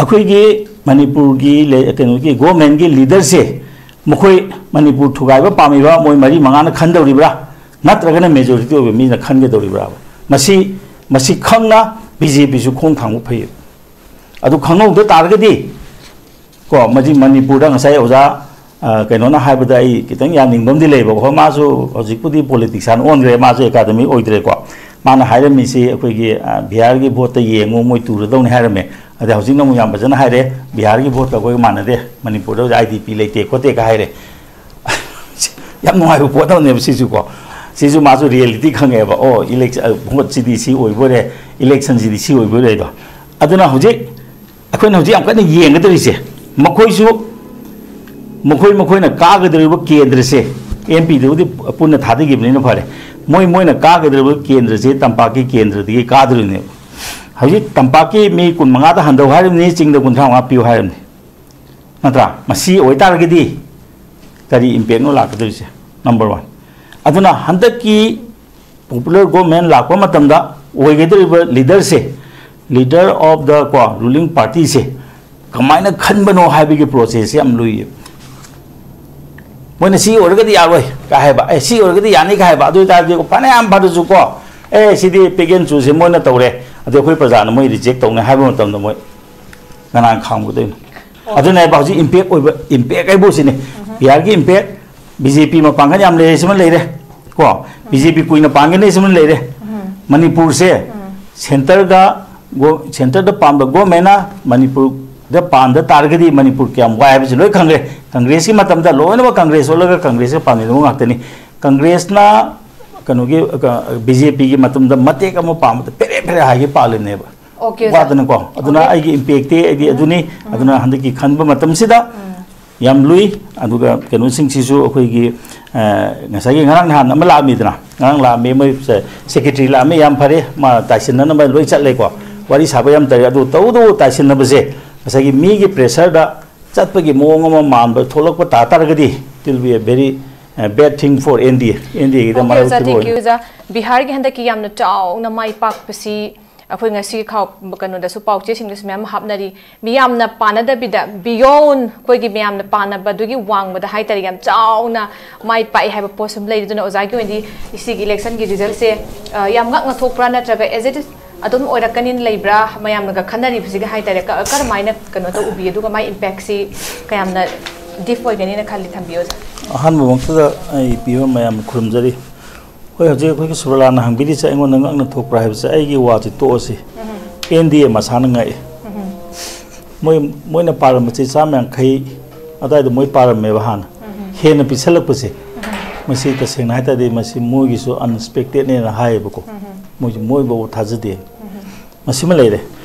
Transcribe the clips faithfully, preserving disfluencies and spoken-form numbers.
ꯑꯩꯈꯣꯏꯒꯤ ꯃꯅꯤꯄꯨꯔꯒꯤ ꯂꯦ-, ꯀꯩꯅꯣꯒꯤ ꯒꯣꯔꯃꯦꯟꯒꯤ ꯂꯤꯗꯔꯁꯦ ꯃꯈꯣꯏ ꯃꯅꯤꯄꯨꯔ ꯊꯨꯒꯥꯏꯕ ꯄꯥꯝꯃꯤꯕ ꯃꯣꯏ ꯃꯔꯤ ꯃꯉꯥꯅ ꯈꯟꯗꯧꯔꯤꯕ꯭ꯔꯥ, ꯅꯠꯇ꯭ꯔꯒꯅ ꯃꯦꯖꯣꯔꯤꯇꯤ ꯑꯣꯏꯕ ꯃꯤꯅ ꯈꯟꯒꯗꯧꯔꯤꯕ꯭ꯔꯥ? ꯃꯁꯤ, ꯃꯁꯤ ꯈꯪꯅ ꯕꯤ ꯖꯦ ꯄꯤꯁꯨ ꯈꯣꯡ ꯊꯥꯡꯕ ꯐꯩ꯫ ꯑꯗꯨ ꯈꯪꯍꯧꯗ ꯇꯥꯔꯒꯗꯤ ꯀꯣ, ꯃꯁꯤ ꯃꯅꯤꯄꯨꯔꯗ ꯉꯁꯥꯏ ꯑꯣꯖꯥ, ꯑ, ꯀꯩꯅꯣꯅ ꯍꯥꯏꯕꯗ ꯑꯩ ꯈꯤꯇꯪ ꯌꯥꯅꯤꯡꯕ ꯑꯃꯗꯤ ꯂꯩꯕꯀꯣ, ꯃꯥꯁꯨ ꯍꯧꯖꯤꯛꯄꯨꯗꯤ ꯄꯣꯂꯤꯇꯤꯛꯁꯤꯌꯥꯟ ꯑꯣꯟꯈ꯭ꯔꯦ, ꯃꯥꯁꯨ ꯑꯦꯀꯥꯗꯃꯤꯛ ꯑꯣꯏꯗ꯭ꯔꯦꯀꯣ꯫ ꯃꯥꯅ ꯍꯥꯏꯔꯝꯃꯤꯁꯤ ꯑꯩꯈꯣꯏꯒꯤ, ꯑ, ꯕꯤꯍꯥꯔꯒꯤ ꯚꯣꯠꯇ ꯌꯦꯡꯉꯨ, ꯃꯣꯏ ꯇꯨꯔꯗꯧꯅꯤ ꯍꯥꯏꯔꯝꯃꯦ꯫ ꯑꯗ ꯍꯧꯖꯤꯛꯅ ꯑꯃꯨꯛ ꯌꯥꯝ ꯐꯖꯅ ꯍꯥꯏꯔꯦ, ꯕꯤꯍꯥꯔꯒꯤ ꯚꯣꯠꯇ ꯑꯩꯈꯣꯏ ꯃꯥꯟꯅꯗꯦ, ꯃꯅꯤꯄꯨꯔꯗ ꯍꯧꯖꯤꯛ ꯑꯥꯏ ꯗꯤ ꯄꯤ ꯂꯩꯇꯦ ꯈꯣꯠꯇꯦꯒ ꯍꯥꯏꯔꯦ꯫ ꯌꯥꯝ ꯅꯨꯡꯉꯥꯏꯕ ꯄꯣꯠ ꯑꯃꯅꯦꯕ ꯁꯤꯁꯨꯀꯣ꯫ ꯁꯤꯁꯨ ꯃꯥꯁꯨ ꯔꯤꯌꯦꯂꯤꯇꯤ ꯈꯪꯉꯦꯕ꯫ ꯑꯣ, ꯏꯂꯦꯛꯁ-, ꯑ, ꯚꯣꯠꯁꯤꯗꯤ ꯁꯤ ꯑꯣꯏꯕꯣꯏꯔꯦ, ꯏꯂꯦꯛꯁꯟꯁꯤꯗꯤ ꯁꯤ ꯑꯣꯏꯕꯣꯏꯔꯦꯗꯣ꯫ ꯑꯗꯨꯅ ꯍꯧꯖꯤꯛ ꯑꯩꯈꯣꯏꯅ ꯍꯧꯖꯤꯛ ꯌꯥꯝ ꯀꯟꯅ ꯌꯦꯡꯒꯗꯧꯔꯤꯁꯦ, ꯃꯈꯣꯏꯁꯨ, ꯃꯈꯣꯏ ꯃꯈꯣꯏꯅ ꯀꯥꯒꯗꯧꯔꯤꯕ ꯀꯦꯟꯗ꯭ꯔꯁꯦ, ꯑꯦꯝ ꯄꯤꯗꯨꯕꯨꯗꯤ ꯄꯨꯟꯅ ꯊꯥꯗꯈꯤꯕꯅꯤꯅ ꯐꯔꯦ, ꯃꯣꯏ ꯃꯣꯏꯅ ꯀꯥꯒꯗꯧꯔꯤꯕ ꯀꯦꯟꯗ꯭ꯔꯁꯦ ꯇꯝꯄꯥꯛꯀꯤ ꯀꯦꯟꯗ꯭ꯔꯗꯒꯤ ꯀꯥꯗꯣꯔꯤꯕꯅꯦꯕ꯫ ꯍꯧꯖꯤꯛ ꯇꯝꯄꯥꯛꯀꯤ ꯃꯤ ꯀꯨꯟ ꯃꯉꯥꯗ ꯍꯟꯊꯧ ꯍꯥꯏꯔꯤꯕꯅꯤ, ꯆꯤꯡꯗ ꯀꯨꯟꯊ꯭ꯔꯥ ꯃꯉꯥ ꯄꯤꯌꯨ ꯍꯥꯏꯔꯤꯕꯅꯤ, ꯅꯠꯇ꯭ꯔꯥ? ꯃꯁꯤ ꯑꯣꯏꯇꯥꯔꯒꯗꯤ ꯀꯔꯤ ꯏꯝꯄꯦꯛꯅꯣ ꯂꯥꯛꯀꯗꯧꯔꯤꯁꯦ? Number one. ꯑꯗꯨꯅ ꯍꯟꯗꯛꯀꯤ ꯄꯣꯄꯨꯂꯔ ꯒꯣꯔꯃꯦꯟ ꯂꯥꯛꯄ ꯃꯇꯝꯗ ꯑꯣꯏꯒꯗꯧꯔꯤꯕ ꯂꯤꯗꯔꯁꯦ, leader of the, ꯀꯣ, ruling partyꯁꯦ ꯀꯃꯥꯏꯅ ꯈꯟꯕꯅꯣ ꯍꯥꯏꯕꯒꯤ ꯄ꯭ꯔꯣꯁꯦꯁꯁꯦ ꯌꯥꯝ ꯂꯨꯏꯌꯦꯕ꯫ ꯃꯣꯏꯅ ꯁꯤ ꯑꯣꯏꯔꯒꯗꯤ ꯌꯥꯔꯣꯏ ꯀꯥꯏ ꯍꯥꯏꯕ, ꯑꯦ, ꯁꯤ ꯑꯣꯏꯔꯒꯗꯤ ꯌꯥꯅꯤ ꯀꯥꯏ ꯍꯥꯏꯕ, ꯑꯗꯨ ꯑꯣꯏꯇꯥꯔꯗꯤ ꯐꯅꯌꯥꯝ ꯐꯔꯁꯨ ꯀꯣ, ꯑꯦ, ꯁꯤꯗꯤ pick and chooseꯁꯦ ꯃꯣꯏꯅ ꯇꯧꯔꯦ, ꯑꯗꯨ ꯑꯩꯈꯣꯏ ꯄ꯭ꯔꯖꯥꯅ ꯃꯣꯏ ꯔꯤꯖꯦꯛ ꯇꯧꯅꯤ ꯍꯥꯏꯕ ꯃꯇꯝꯗ ꯃꯣꯏ ꯀꯅꯥꯅ ꯈꯥꯝꯒꯗꯣꯏꯅꯣ? ꯑꯣ꯫ ꯑꯗꯨꯅꯦꯕ ꯍꯧꯖꯤꯛ ꯏꯝꯄꯦꯛ ꯑꯣꯏꯕ, ꯏꯝꯄꯦꯛ ꯍꯥꯏꯕꯨ ꯁꯤꯅꯤ꯫ ꯎꯝ꯫ ꯕꯤꯍꯥꯔꯒꯤ ꯏꯝꯄꯦꯛ, ꯕꯤ ꯖꯦ ꯄꯤ ꯃꯄꯥꯡꯒꯜ ꯌꯥꯝ ꯂꯩꯔꯦ, ꯁꯤꯃ ꯂꯩꯔꯦ ꯀꯣ, ꯕꯤ ꯖꯦ ꯄꯤ ꯀꯨꯏꯅ ꯄꯥꯟꯒꯅꯤ, ꯁꯤꯃ ꯂꯩꯔꯦ꯫ ꯎꯝ꯫ ꯃꯅꯤꯄꯨꯔꯁꯦ ꯎꯝ꯫ ꯁꯦꯟꯇꯔꯒ ꯒꯣ-, ꯁꯦꯟꯇꯔꯗ ꯄꯥꯟꯕ ꯒꯣꯔꯃꯦꯟꯅ ꯃꯅꯤꯄꯨꯔꯗ ꯄꯥꯟꯗ ꯇꯥꯔꯒꯗꯤ ꯃꯅꯤꯄꯨꯔ ꯀꯌꯥꯝ ꯋꯥꯏ ꯍꯥꯏꯕꯁꯤ ꯂꯣꯏ ꯈꯪꯈ꯭ꯔꯦ꯫ ꯀꯪꯒ꯭ꯔꯦꯁꯀꯤ ꯃꯇꯝꯗ ꯂꯣꯏꯅꯃꯛ ꯀꯪꯒ꯭ꯔꯦꯁ ꯑꯣꯜꯂꯒ ꯀꯪꯒ꯭ꯔꯦꯁꯀ ꯄꯥꯟꯃꯤꯟꯅꯕ ꯉꯥꯛꯇꯅꯤ꯫ ꯀꯪꯒ꯭ꯔꯦꯁꯅ ꯀꯩꯅꯣꯒꯤ, ꯕꯤ ꯖꯦ ꯄꯤꯒꯤ ꯃꯇꯝꯗ ꯃꯇꯦꯛ ꯑꯃ ꯄꯥꯟꯕꯗ ꯐꯦꯔꯦ ꯐꯦꯔꯦ ꯍꯥꯏꯒꯤ ꯄꯥꯜꯂꯤꯅꯦꯕ꯫ ꯑꯣꯀꯦ, ꯑꯣꯖꯥ꯫ ꯋꯥꯗꯅꯀꯣ꯫ ꯑꯗꯨꯅ ꯑꯣꯀꯦ꯫ ꯑꯩꯒꯤ ꯏꯝꯄꯦꯛꯇꯤ ꯑꯩꯗꯤ ꯎꯝ꯫ ꯑꯗꯨꯅꯤ꯫ ꯎꯝ꯫ ꯑꯗꯨꯅ ꯍꯟꯗꯛꯀꯤ ꯈꯟꯕ ꯃꯇꯝꯁꯤꯗ ꯎꯝ꯫ ꯌꯥꯝ ꯂꯨꯏ꯫ ꯑꯗꯨꯒ ꯀꯩꯅꯣꯁꯤꯡꯁꯤꯁꯨ ꯑꯩꯈꯣꯏꯒꯤ, ꯑ, ꯉꯁꯥꯏꯒꯤ ꯉꯔꯥꯡ ꯅꯍꯥꯟ ꯑꯃ ꯂꯥꯛꯑꯝꯃꯤꯗꯅ, ꯉꯔꯥꯡ ꯂꯥꯛꯑꯝꯃꯤ, ꯃꯣꯏ ꯁꯦ-, ꯁꯦꯀ꯭ꯔꯦꯇꯔꯤ ꯂꯥꯛꯑꯝꯃꯤ, ꯌꯥꯝ ꯐꯔꯦ, ꯃꯥ ꯇꯥꯏꯁꯤꯟꯅꯅꯕ ꯂꯣꯏ ꯆꯠꯂꯦꯀꯣ, ꯋꯥꯔꯤ ꯁꯥꯕ ꯌꯥꯝ ꯇꯧꯔꯦ꯫ ꯑꯗꯨ ꯇꯧꯕꯇꯕꯨ ꯇꯥꯏꯁꯤꯟꯅꯕꯁꯦ ꯉꯁꯥꯏꯒꯤ ꯃꯤꯒꯤ ꯄ꯭ꯔꯦꯁꯔꯗ ꯆꯠꯄꯒꯤ ꯃꯑꯣꯡ ꯑꯃ ꯃꯥꯟꯕ ꯊꯣꯛꯂꯛꯄ ꯇꯥ ꯇꯥꯔꯒꯗꯤ, it will be a very, uh, bad thing for N D A, N D A ꯒꯤꯗ ꯑꯣꯀꯦ, ꯃꯔꯥꯏꯕꯛ ꯑꯣꯖꯥ, ꯊꯤꯕ thank ꯑꯣꯏꯅꯤ꯫ You, ꯑꯣꯖꯥ꯫ ꯕꯤꯍꯥꯔꯒꯤ ꯍꯟꯗꯛꯀꯤ ꯌꯥꯝꯅ ꯆꯥꯎꯅ ꯃꯥꯏ ꯄꯥꯛꯄꯁꯤ ꯑꯩꯈꯣꯏ ꯉꯁꯤ ꯈꯥꯎ ꯀꯩꯅꯣꯗꯁꯨ ꯄꯥꯎꯆꯦꯁꯤꯡꯗꯁꯨ ꯃꯌꯥꯝ ꯑꯃ ꯍꯥꯞꯅꯔꯤ꯫ ꯃꯤꯌꯥꯝꯅ ꯄꯥꯅꯗꯕꯤꯗ beyond ꯑꯩꯈꯣꯏꯒꯤ ꯃꯌꯥꯝꯅ ꯄꯥꯅꯕꯗꯨꯒꯤ ꯋꯥꯡꯃꯗ ꯍꯥꯏꯇꯥꯔꯦ, ꯌꯥꯝ ꯆꯥꯎꯅ ꯃꯥꯏ ꯄꯥꯛꯑꯦ ꯍꯥꯏꯕ ꯄꯣꯠꯁꯨ ꯑꯃ ꯂꯩꯔꯤ꯫ ꯑꯗꯨꯅ ꯑꯣꯖꯥꯒꯤ ꯑꯣꯏꯅꯗꯤ ꯁꯤꯒꯤ election ꯒꯤ result ꯁꯦ, ꯑ, ꯌꯥꯝ ꯉꯛꯅ ꯊꯣꯛꯄ꯭ꯔꯥ, ꯅꯠꯇ꯭ꯔꯒ as it is ꯑꯗꯨꯝ ꯑꯣꯏꯔꯛꯀꯅꯤꯅ ꯂꯩꯕ꯭ꯔꯥ? ꯃꯌꯥꯝꯅꯒ ꯈꯟꯅꯔꯤꯕꯁꯤꯒ ꯍꯥꯏꯇꯥꯔꯦ, ꯀ-, ꯀꯔꯝꯍꯥꯏꯅ ꯀꯩꯅꯣ ꯇꯧꯕꯤ? ꯑꯗꯨꯒ ꯃꯥꯏ impact ꯁꯤ ꯀꯌꯥꯝꯅ deep ꯑꯣꯏꯒꯅꯤꯅ ꯈꯜꯂꯤ? ꯊꯝꯕꯤꯌꯨ, ꯑꯣꯖꯥ꯫ ꯑꯍꯥꯟꯕꯃꯛꯇꯗ ꯑꯩ ꯄꯤꯕ ꯃꯌꯥꯝ ꯈꯨꯔꯨꯝꯖꯔꯤ꯫ ꯍꯣꯏ, ꯍꯧꯖꯤꯛ ꯑꯩꯈꯣꯏꯒꯤ ꯁꯨꯕꯂꯥꯅ ꯍꯪꯕꯤꯔꯤꯁꯦ ꯑꯩꯉꯣꯟꯗ ꯉꯛꯅ ꯊꯣꯛꯄ꯭ꯔꯥ ꯍꯥꯏꯕꯁꯦ, ꯑꯩꯒꯤ ꯋꯥꯁꯦ ꯇꯣꯛꯑꯁꯤ꯫ N D A ꯃꯁꯥꯅ ꯉꯛꯑꯦ꯫ ꯃꯣꯏ, ꯃꯣꯏꯅ ꯄꯥꯔꯝꯕꯁꯦ ꯆꯥꯝꯃ ꯌꯥꯡꯈꯩ ꯑꯗꯨꯋꯥꯏꯗ ꯃꯣꯏ ꯄꯥꯔꯝꯃꯦꯕ ꯍꯥꯟꯅ꯫ ꯍꯦꯟꯅ ꯄꯤꯁꯜꯂꯛꯄꯁꯦ, ꯃꯁꯤ ꯇꯁꯦꯡꯅ ꯍꯥꯏ ꯇꯥꯔꯗꯤ ꯃꯁꯤ ꯃꯣꯏꯒꯤꯁꯨ unexpected ꯅꯦꯅ ꯍꯥꯏꯌꯦꯕꯀꯣ꯫ ꯃꯣꯏꯁꯨ ꯃꯣꯏꯐꯥꯎꯕ ꯊꯥꯖꯗꯦ꯫ ꯃꯁꯤꯃ ꯂꯩꯔꯦ꯫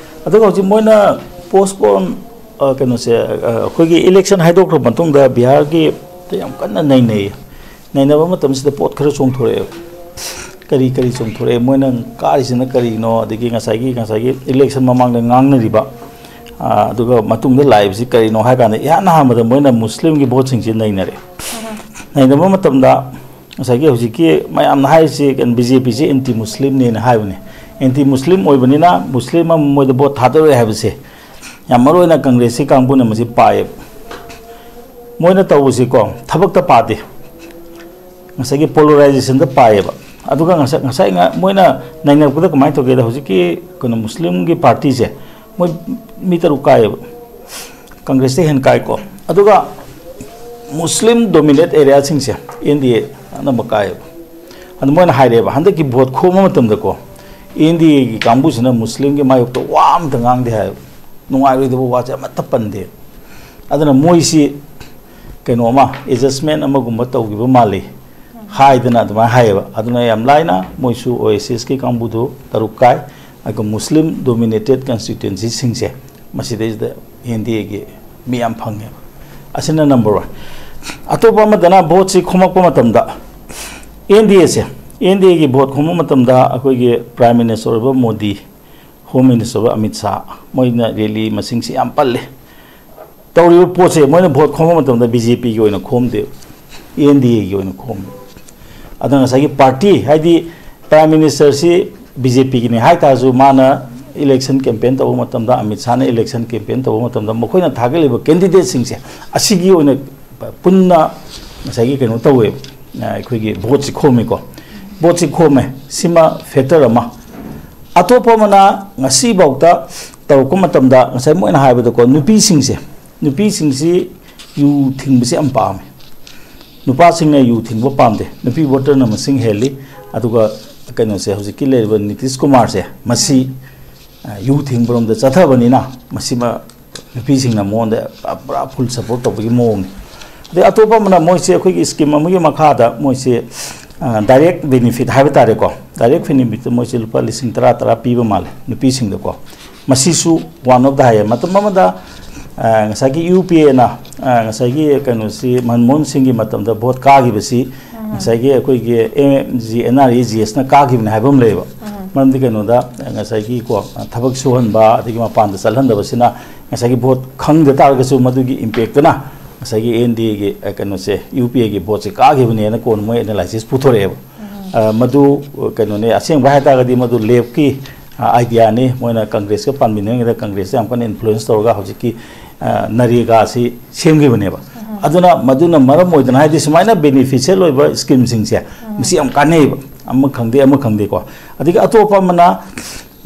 ꯑꯗꯨꯒ ꯍꯧꯖꯤꯛ ꯃꯣꯏꯅ postpone, ꯑ, ꯀꯩꯅꯣꯁꯦ, ꯑ, ꯑꯩꯈꯣꯏꯒꯤ election ꯍꯥꯏꯗꯣꯛꯈ꯭ꯔ ꯃꯇꯨꯡꯗ ꯕꯤꯍꯥꯔꯒꯤ ꯌꯥꯝ ꯀꯟꯅ ꯅꯩꯅꯩꯌꯦ꯫ ꯅꯩꯅꯕ ꯃꯇꯝꯁꯤꯗ ꯄꯣꯠ ꯈꯔ ꯆꯣꯡꯊꯣꯔꯛꯑꯦꯕ꯫ ꯀꯔꯤ ꯀꯔꯤ ꯆꯣꯡꯊꯣꯔꯛꯑꯦ, ꯃꯣꯏꯅ ꯀꯥꯔꯤꯁꯤꯅ ꯀꯔꯤꯅꯣ, ꯑꯗꯒꯤ ꯉꯁꯥꯏꯒꯤ, ꯉꯁꯥꯏꯒꯤ election ꯃꯃꯥꯡꯗ ꯉꯥꯡꯅꯔꯤꯕ, ꯑ, ꯑꯗꯨꯒ ꯃꯇꯨꯡꯗ ꯂꯥꯛꯏꯕꯁꯤ ꯀꯔꯤꯅꯣ ꯍꯥꯏ ꯀꯥꯟꯗ, ꯏꯍꯥꯟ ꯑꯍꯥꯟꯕꯗ ꯃꯣꯏꯅ ꯃꯨꯁꯂꯤꯝꯒꯤ ꯚꯣꯠꯁꯤꯡꯁꯤ ꯅꯩꯅꯔꯦ꯫ ꯅꯩꯅꯕ ꯃꯇꯝꯗ ꯉꯁꯥꯏꯒꯤ ꯍꯧꯖꯤꯛꯀꯤ ꯃꯌꯥꯝꯅ ꯍꯥꯏꯔꯤꯁꯤ, ꯀꯩꯅꯣ, B J P ꯁꯤ anti Muslim ꯅꯦꯅ ꯍꯥꯏꯕꯅꯦ꯫ Anti Muslim ꯑꯣꯏꯕꯅꯤꯅ ꯃꯨꯁꯂꯤꯝ ꯑꯃ ꯃꯣꯏꯗ ꯚꯣꯠ ꯊꯥꯗꯔꯣꯏ ꯍꯥꯏꯕꯁꯦ ꯌꯥꯝ ꯃꯔꯨ ꯑꯣꯏꯅ ꯀꯪꯒ꯭ꯔꯦꯁꯀꯤ ꯀꯥꯡꯕꯨꯅ ꯃꯁꯤ ꯄꯥꯏꯌꯦꯕ꯫ ꯃꯣꯏꯅ ꯇꯧꯕꯁꯤꯀꯣ, ꯊꯕꯛꯇ ꯄꯥꯗꯦ, ꯉꯁꯥꯏꯒꯤ polarization ꯗ ꯄꯥꯏꯌꯦꯕ꯫ ꯑꯗꯨꯒ ꯉꯁꯥꯏ, ꯉꯁꯥꯏ ꯉ-, ꯃꯣꯏꯅ ꯅꯩꯅꯔꯛꯄꯗ ꯀꯃꯥꯏꯅ ꯇꯧꯒꯦꯗ, ꯍꯧꯖꯤꯛꯀꯤ ꯀꯩꯅꯣ ꯃꯨꯁꯂꯤꯝꯒꯤ party ꯁꯦ ꯃꯣꯏ ꯃꯤ ꯇꯔꯨꯛ ꯀꯥꯏꯌꯦꯕ, ꯀꯪꯒ꯭ꯔꯦꯁꯇ ꯍꯦꯟꯅ ꯀꯥꯏꯀꯣ꯫ ꯑꯗꯨꯒ Muslim dominate area ꯁꯤꯡꯁꯦ N D A ꯑꯅꯝꯕ ꯀꯥꯏꯌꯦꯕ꯫ ꯑꯗꯨ ꯃꯣꯏꯅ ꯍꯥꯏꯔꯛꯑꯦꯕ, ꯍꯟꯗꯛꯀꯤ ꯚꯣꯠ ꯈꯣꯝꯕ ꯃꯇꯝꯗꯀꯣ, N D A ꯒꯤ ꯀꯥꯡꯕꯨꯁꯤꯅ ꯃꯨꯁꯂꯤꯝꯒꯤ ꯃꯥꯌꯣꯛꯇ ꯋꯥ ꯑꯃꯇ ꯉꯥꯡꯗꯦ ꯍꯥꯏꯌꯦꯕ, ꯅꯨꯡꯉꯥꯏꯔꯣꯏꯗꯕ ꯋꯥꯁꯦ ꯑꯃꯠꯇ ꯄꯟꯗꯦ꯫ ꯑꯗꯨꯅ ꯃꯣꯏꯁꯤ ꯀꯩꯅꯣ ꯑꯃ, adjustment ꯑꯃꯒꯨꯝꯕ ꯇꯧꯈꯤꯕ ꯃꯥꯜꯂꯤ ꯍꯥꯏꯗꯅ ꯑꯗꯨꯃꯥꯏꯅ ꯍꯥꯏꯌꯦꯕ꯫ ꯑꯗꯨꯅ ꯌꯥꯝ ꯂꯥꯏꯅ ꯃꯣꯏꯁꯨ O S S ꯀꯤ ꯀꯥꯡꯕꯨꯗꯨ ꯇꯔꯨꯛ ꯀꯥꯏ, ꯑꯗꯨꯒ Muslim dominated constituency ꯁꯤꯡꯁꯦ ꯃꯁꯤꯗꯩꯁꯤꯗ N D A ꯒꯤ ꯃꯤ ꯌꯥꯝ ꯐꯪꯉꯦꯕ꯫ ꯑꯁꯤꯅ number one꯫ ꯑꯇꯣꯞꯄ ꯑꯃꯗꯅ ꯚꯣꯠꯁꯤ ꯈꯣꯝꯃꯛꯄ ꯃꯇꯝꯗ N D A say, N D A ꯒꯤ ꯚꯣꯠ ꯈꯣꯝꯕ ꯃꯇꯝꯗ ꯑꯩꯈꯣꯏꯒꯤ Prime Minister ꯑꯣꯏꯕ ꯃꯣꯗꯤ, Home Minister ꯑꯣꯏꯕ ꯑꯃꯤꯠ ꯁꯥꯍ, ꯃꯣꯏꯅ rally ꯃꯁꯤꯡꯁꯤ ꯌꯥꯝ ꯄꯜꯂꯦ꯫ ꯇꯧꯔꯤꯕ ꯄꯣꯠꯁꯦ ꯃꯣꯏꯅ ꯚꯣꯠ ꯈꯣꯝꯕ ꯃꯇꯝꯗ B J P ꯒꯤ ꯑꯣꯏꯅ ꯈꯣꯝꯗꯦ, N D A ꯒꯤ ꯑꯣꯏꯅ ꯈꯣꯝꯃꯤ꯫ ꯑꯗꯨꯅ ꯉꯁꯥꯏꯒꯤ party, ꯍꯥꯏꯗꯤ Prime Minister ꯁꯤ ꯕꯤ ꯖꯦ ꯄꯤꯒꯤꯅꯤ ꯍꯥꯏꯇꯥꯔꯁꯨ, ꯃꯥꯅ ꯏꯂꯦꯛꯁꯟ ꯀꯦꯝꯄꯦꯟ ꯇꯧꯕ ꯃꯇꯝꯗ, ꯑꯃꯤꯠ ꯁꯥꯍꯅ ꯏꯂꯦꯛꯁꯟ ꯀꯦꯝꯄꯦꯟ ꯇꯧꯕ ꯃꯇꯝꯗ, ꯃꯈꯣꯏꯅ ꯊꯥꯒꯠꯂꯤꯕ ꯀꯦꯟꯗꯤꯗꯦꯠꯁꯤꯡꯁꯦ ꯑꯁꯤꯒꯤ ꯑꯣꯏꯅ ꯄꯨꯟꯅ ꯉꯁꯥꯏꯒꯤ ꯀꯩꯅꯣ ꯇꯧꯋꯦꯕ, ꯑꯩꯈꯣꯏꯒꯤ ꯚꯣꯠꯁꯤ ꯈꯣꯝꯃꯤꯀꯣ꯫ ꯚꯣꯠꯁꯤ ꯈꯣꯝꯃꯦ, ꯁꯤꯃ ꯐꯦꯛꯇꯔ ꯑꯃ꯫ ꯑꯇꯣꯞꯄ ꯑꯃꯅ ꯉꯁꯤꯐꯥꯎꯗ ꯇꯧꯔꯛꯄ ꯃꯇꯝꯗ, ꯉꯁꯥꯏ ꯃꯣꯏꯅ ꯍꯥꯏꯕꯗꯀꯣ, ꯅꯨꯄꯤꯁꯤꯡꯁꯦ, ꯅꯨꯄꯤꯁꯤꯡꯁꯤ ꯌꯨ ꯊꯤꯡꯕꯁꯤ ꯌꯥꯝ ꯄꯥꯝꯃꯦ꯫ ꯅꯨꯄꯥꯁꯤꯡꯅ ꯌꯨ ꯊꯤꯡꯕ ꯄꯥꯝꯗꯦ꯫ ꯅꯨꯄꯤ ꯚꯣꯇꯔꯅ ꯃꯁꯤꯡ ꯍꯦꯜꯂꯤ꯫ ꯑꯗꯨꯒ ꯀꯩꯅꯣꯁꯦ, ꯍꯧꯖꯤꯛꯀꯤ ꯂꯩꯔꯤꯕ ꯅꯤꯇꯤꯁ ꯀꯨꯃꯥꯔꯁꯦ, ꯃꯁꯤ, ꯑ, ꯌꯨ ꯊꯤꯡꯕꯔꯣꯝꯗ ꯆꯠꯊꯕꯅꯤꯅ, ꯃꯁꯤꯃ ꯅꯨꯄꯤꯁꯤꯡꯅ ꯃꯉꯣꯟꯗ ꯄꯨꯔꯥ ꯐꯨꯜ ꯁꯄꯣꯔꯠ ꯇꯧꯕꯒꯤ ꯃꯑꯣꯡꯅꯤ꯫ ꯑꯗꯩ ꯑꯇꯣꯞꯄ ꯑꯃꯅ, ꯃꯣꯏꯁꯦ ꯑꯩꯈꯣꯏꯒꯤ ꯁ꯭ꯀꯤꯝ ꯑꯃꯒꯤ ꯃꯈꯥꯗ ꯃꯣꯏꯁꯦ, ꯑ, ꯗꯥꯏꯔꯦꯛ ꯕꯦꯅꯤꯐꯤꯠ ꯍꯥꯏꯕ ꯇꯥꯔꯦꯀꯣ, ꯗꯥꯏꯔꯦꯛ ꯕꯦꯅꯤꯐꯤꯠꯇ ꯃꯣꯏꯁꯦ ꯂꯨꯄꯥ ꯂꯤꯁꯤꯡ ꯇꯔꯥ, ꯇꯔꯥ ꯄꯤꯕ ꯃꯥꯜꯂꯦ ꯅꯨꯄꯤꯁꯤꯡꯗꯀꯣ꯫ ꯃꯁꯤꯁꯨ ꯋꯥꯟ ꯑꯣꯐ ꯗ ꯍꯥꯏꯌꯦ꯫ ꯃꯇꯝ ꯑꯃꯗ, ꯑ, ꯉꯁꯥꯏꯒꯤ ꯌꯨ ꯄꯤ ꯑꯦꯅ, ꯑ, ꯉꯁꯥꯏꯒꯤ ꯀꯩꯅꯣꯁꯤ, ꯃꯟꯃꯣꯍꯟ ꯁꯤꯡꯒꯤ ꯃꯇꯝꯗ ꯚꯣꯠ ꯀꯥꯈꯤꯕꯁꯤ, ꯉꯁꯥꯏꯒꯤ ꯑꯩꯈꯣꯏꯒꯤ M G N R E G ꯑꯦꯁꯅ ꯀꯥꯈꯤꯕꯅꯤ ꯍꯥꯏꯕ ꯑꯃ ꯂꯩꯌꯦꯕ꯫ ꯃꯔꯝꯗꯤ ꯀꯩꯅꯣꯗ, ꯉꯁꯥꯏꯒꯤ ꯀꯣ, ꯊꯕꯛ ꯁꯨꯍꯟꯕ, ꯑꯗꯒꯤ ꯃꯄꯥꯟꯗ ꯆꯠꯍꯟꯗꯕꯁꯤꯅ ꯉꯁꯥꯏꯒꯤ ꯚꯣꯠ ꯈꯪꯗ ꯇꯥꯔꯒꯁꯨ, ꯃꯗꯨꯒꯤ ꯏꯝꯄꯦꯛꯇꯨꯅ ꯉꯁꯥꯏꯒꯤ ꯑꯦꯟ ꯗꯤ ꯑꯦꯒꯤ, ꯑ, ꯀꯩꯅꯣꯁꯦ, ꯌꯨ ꯄꯤ ꯑꯦꯒꯤ ꯚꯣꯠꯁꯦ ꯀꯥꯈꯤꯕꯅꯦꯅ ꯀꯣꯟꯅ ꯃꯣꯏ ꯑꯦꯅꯥꯂꯥꯏꯁꯤꯁ ꯄꯨꯊꯣꯔꯛꯑꯦꯕ꯫ ꯑ, ꯃꯗꯨ, ꯑ, ꯀꯩꯅꯣꯅꯦ, ꯑꯁꯦꯡꯕ ꯍꯥꯏꯇꯥꯔꯒꯗꯤ ꯃꯗꯨ ꯂꯦꯐꯀꯤ, ꯑ, ꯑꯥꯏꯗꯤꯌꯥꯅꯤ꯫ ꯃꯣꯏꯅ ꯀꯪꯒ꯭ꯔꯦꯁꯀ ꯄꯥꯟꯃꯤꯟꯅꯔꯤꯉꯩꯗ ꯀꯪꯒ꯭ꯔꯦꯁꯇ ꯌꯥꯝ ꯀꯟꯅ ꯏꯟꯐ꯭ꯂꯨꯌꯦꯟꯁ ꯇꯧꯔꯒ ꯍꯧꯖꯤꯛꯀꯤ, ꯑ, ꯅꯔꯦꯒꯥꯁꯤ ꯁꯦꯝꯈꯤꯕꯅꯦꯕ꯫ ꯑꯗꯨꯅ ꯃꯗꯨꯅ ꯃꯔꯝ ꯑꯣꯏꯗꯅ, ꯍꯥꯏꯗꯤ, ꯁꯨꯃꯥꯏꯅ ꯕꯦꯅꯤꯐꯤꯁꯤꯌꯦꯜ ꯑꯣꯏꯕ ꯁ꯭ꯀꯤꯝꯁꯤꯡꯁꯦ, ꯃꯁꯤ ꯌꯥꯝ ꯀꯥꯟꯅꯩꯌꯦꯕ, ꯑꯃ ꯈꯪꯗꯦ, ꯑꯃ ꯈꯪꯗꯦꯀꯣ꯫ ꯑꯗꯒꯤ ꯑꯇꯣꯞꯄ ꯑꯃꯅ,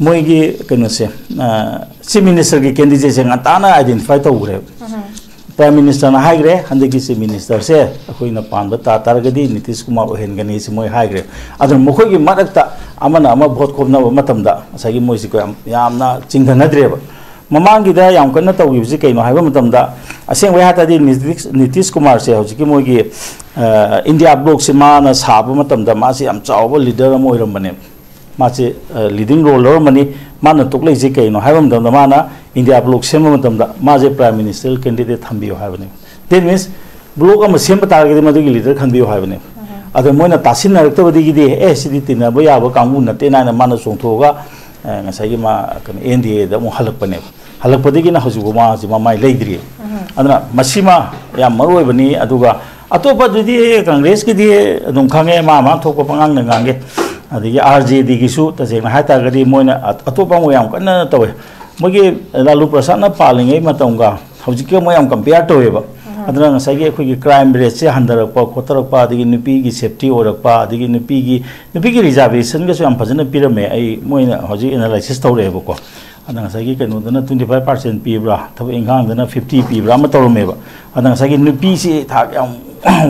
ꯃꯣꯏꯒꯤ ꯀꯩꯅꯣꯁꯦ, ꯑ, ꯆꯤꯐ ꯃꯤꯅꯤꯁꯇꯔꯒꯤ ꯀꯦꯟꯗꯤꯗꯦꯠꯁꯦ ꯉꯟꯇꯥꯅ ꯑꯥꯏꯗꯦꯟꯇꯤꯐꯥꯏ ꯇꯧꯈ꯭ꯔꯦꯕ꯫ ꯄ꯭ꯔꯥꯏꯝ ꯃꯤꯅꯤꯁꯇꯔꯅ ꯍꯥꯏꯈ꯭ꯔꯦ, "ꯍꯟꯗꯛꯀꯤ ꯆꯤꯐ ꯃꯤꯅꯤꯁꯇꯔꯁꯦ ꯑꯩꯈꯣꯏꯅ ꯄꯥꯟꯕ ꯇꯥ ꯇꯥꯔꯒꯗꯤ ꯅꯤꯇꯤꯁ ꯀꯨꯃꯥꯔ ꯑꯣꯏꯍꯟꯒꯅꯤ", ꯁꯤ ꯃꯣꯏ ꯍꯥꯏꯈ꯭ꯔꯦ꯫ ꯑꯗꯨꯅ ꯃꯈꯣꯏꯒꯤ ꯃꯔꯛꯇ ꯑꯃꯅ ꯑꯃ ꯚꯣꯠ ꯈꯣꯝꯅꯕ ꯃꯇꯝꯗ ꯉꯁꯥꯏꯒꯤ ꯃꯣꯏꯁꯤ ꯌꯥꯝ, ꯌꯥꯝꯅ ꯆꯤꯡꯊꯅꯗ꯭ꯔꯦꯕ꯫ ꯃꯃꯥꯡꯒꯤꯗ ꯌꯥꯝ ꯀꯟꯅ ꯇꯧꯈꯤꯕꯁꯤ ꯀꯩꯅꯣ ꯍꯥꯏꯕ ꯃꯇꯝꯗ, ꯑꯁꯦꯡꯕꯩ ꯍꯥꯏ ꯇꯥꯔꯗꯤ ꯅꯤꯇꯤꯁ, ꯅꯤꯇꯤꯁ ꯀꯨꯃꯥꯔꯁꯦ ꯍꯧꯖꯤꯛꯀꯤ ꯃꯣꯏꯒꯤ, ꯑ, ꯏꯟꯗꯤꯌꯥ ꯕ꯭ꯂꯣꯛꯁꯦ ꯃꯥꯅ ꯁꯥꯕ ꯃꯇꯝꯗ ꯃꯥꯁꯦ ꯌꯥꯝ ꯆꯥꯎꯕ ꯂꯤꯗꯔ ꯑꯃ ꯑꯣꯏꯔꯝꯕꯅꯦꯕ꯫ ꯃꯥꯁꯦ, ꯑ, ꯂꯤꯗꯤꯡ ꯔꯣꯜ ꯂꯧꯔꯝꯕꯅꯤ꯫ ꯃꯥꯅ ꯇꯣꯛꯂꯛꯏꯁꯦ ꯀꯩꯅꯣ ꯍꯥꯏꯕ ꯃꯇꯝꯗ, ꯃꯥꯅ ꯏꯟꯗꯤꯌꯥ ꯕ꯭ꯂꯣꯛ ꯁꯦꯝꯕ ꯃꯇꯝꯗ ꯃꯥꯁꯦ ꯄ꯭ꯔꯥꯏꯝ ꯃꯤꯅꯤꯁꯇꯔ ꯀꯦꯟꯗꯤꯗꯦꯠ ꯊꯝꯕꯤꯌꯨ ꯍꯥꯏꯕꯅꯦꯕ꯫ That means, ꯕ꯭ꯂꯣꯛ ꯑꯃ ꯁꯦꯝꯕ ꯇꯥꯔꯒꯗꯤ ꯃꯗꯨꯒꯤ ꯂꯤꯗꯔ ꯈꯟꯕꯤꯌꯨ ꯍꯥꯏꯕꯅꯦꯕ꯫ ꯑꯗꯣ ꯃꯣꯏꯅ ꯇꯥꯁꯤꯟꯅꯔꯛꯇꯕꯗꯒꯤꯗꯤ, "ꯑꯦ, ꯁꯤꯗꯤ ꯇꯤꯟꯅꯕ ꯌꯥꯕ ꯀꯥꯡꯕꯨ ꯅꯠꯇꯦꯅ" ꯍꯥꯏꯅ ꯃꯥꯅ ꯆꯣꯡꯊꯣꯛꯑꯒ, ꯑ, ꯉꯁꯥꯏꯒꯤ ꯃꯥ, ꯀꯩꯅꯣ, ꯑꯦꯟ ꯗꯤ ꯑꯦꯗ ꯑꯃꯨꯛ ꯍꯜꯂꯛꯄꯅꯦꯕ꯫ ꯍꯜꯂꯛꯄꯗꯒꯤꯅ ꯍꯧꯖꯤꯛꯐꯥꯎ ꯃꯥꯁꯦ ꯃꯃꯥꯏ ꯂꯩꯗ꯭ꯔꯤ꯫ ꯑꯗꯨꯅ ꯃꯁꯤꯃ ꯌꯥꯝ ꯃꯔꯨ ꯑꯣꯏꯕꯅꯤ꯫ ꯑꯗꯨꯒ ꯑꯇꯣꯞꯄꯗꯨꯗꯤ ꯀꯪꯒ꯭ꯔꯦꯁꯀꯤꯗꯤ ꯑꯗꯨꯝ ꯈꯪꯉꯦ, ꯃꯥ ꯃꯥ ꯊꯣꯛꯄ ꯄꯉꯥꯡꯗ ꯉꯥꯡꯉꯦ꯫ ꯑꯗꯒꯤ ꯑꯥꯔ ꯖꯦ ꯗꯤꯒꯤꯁꯨ ꯇꯁꯦꯡꯅ ꯍꯥꯏꯇꯥꯔꯒꯗꯤ ꯃꯣꯏꯅ ꯑꯇꯣꯞꯄ ꯑꯃ ꯌꯥꯝ ꯀꯟꯅ ꯇꯧꯋꯦ꯫ ꯃꯣꯏꯒꯤ ꯂꯥꯂꯨ ꯄ꯭ꯔꯁꯥꯗꯅ ꯄꯥꯜꯂꯤꯉꯩ ꯃꯇꯝꯒ ꯍꯧꯖꯤꯛꯀ ꯃꯣꯏ ꯌꯥꯝ ꯀꯝꯄꯤꯌꯔ ꯇꯧꯋꯦꯕ꯫ ꯑꯗꯨꯅ ꯉꯁꯥꯏꯒꯤ ꯑꯩꯈꯣꯏꯒꯤ ꯀ꯭ꯔꯥꯏꯝ ꯔꯦꯠꯁꯦ ꯍꯟꯊꯔꯛꯄ ꯈꯣꯠꯊꯔꯛꯄ, ꯑꯗꯒꯤ ꯅꯨꯄꯤꯒꯤ ꯁꯦꯐꯇꯤ ꯑꯣꯏꯔꯛꯄ, ꯑꯗꯒꯤ ꯅꯨꯄꯤꯒꯤ ꯅꯨꯄꯤꯒꯤ ꯔꯤꯖꯥꯔꯕꯦꯁꯟꯒꯁꯨ ꯌꯥꯝ ꯐꯖꯅ ꯄꯤꯔꯝꯃꯦ꯫ ꯑꯩ ꯃꯣꯏꯅ ꯍꯧꯖꯤꯛ ꯑꯦꯅꯥꯂꯥꯏꯁꯤꯁ ꯇꯧꯔꯛꯑꯦꯕꯀꯣ꯫ ꯑꯗ ꯉꯁꯥꯏꯒꯤ ꯀꯩꯅꯣꯗꯅ twenty five percent ꯄꯤꯕ꯭ꯔꯥ, ꯊꯕꯛ ꯏꯪꯈꯥꯡꯗꯅ fifty ꯄꯤꯕ꯭ꯔꯥ ꯑꯃ ꯇꯧꯔꯝꯃꯦꯕ꯫ ꯑꯗ ꯉꯁꯥꯏꯒꯤ ꯅꯨꯄꯤꯁꯤ ꯊꯥꯛ ꯌꯥꯝ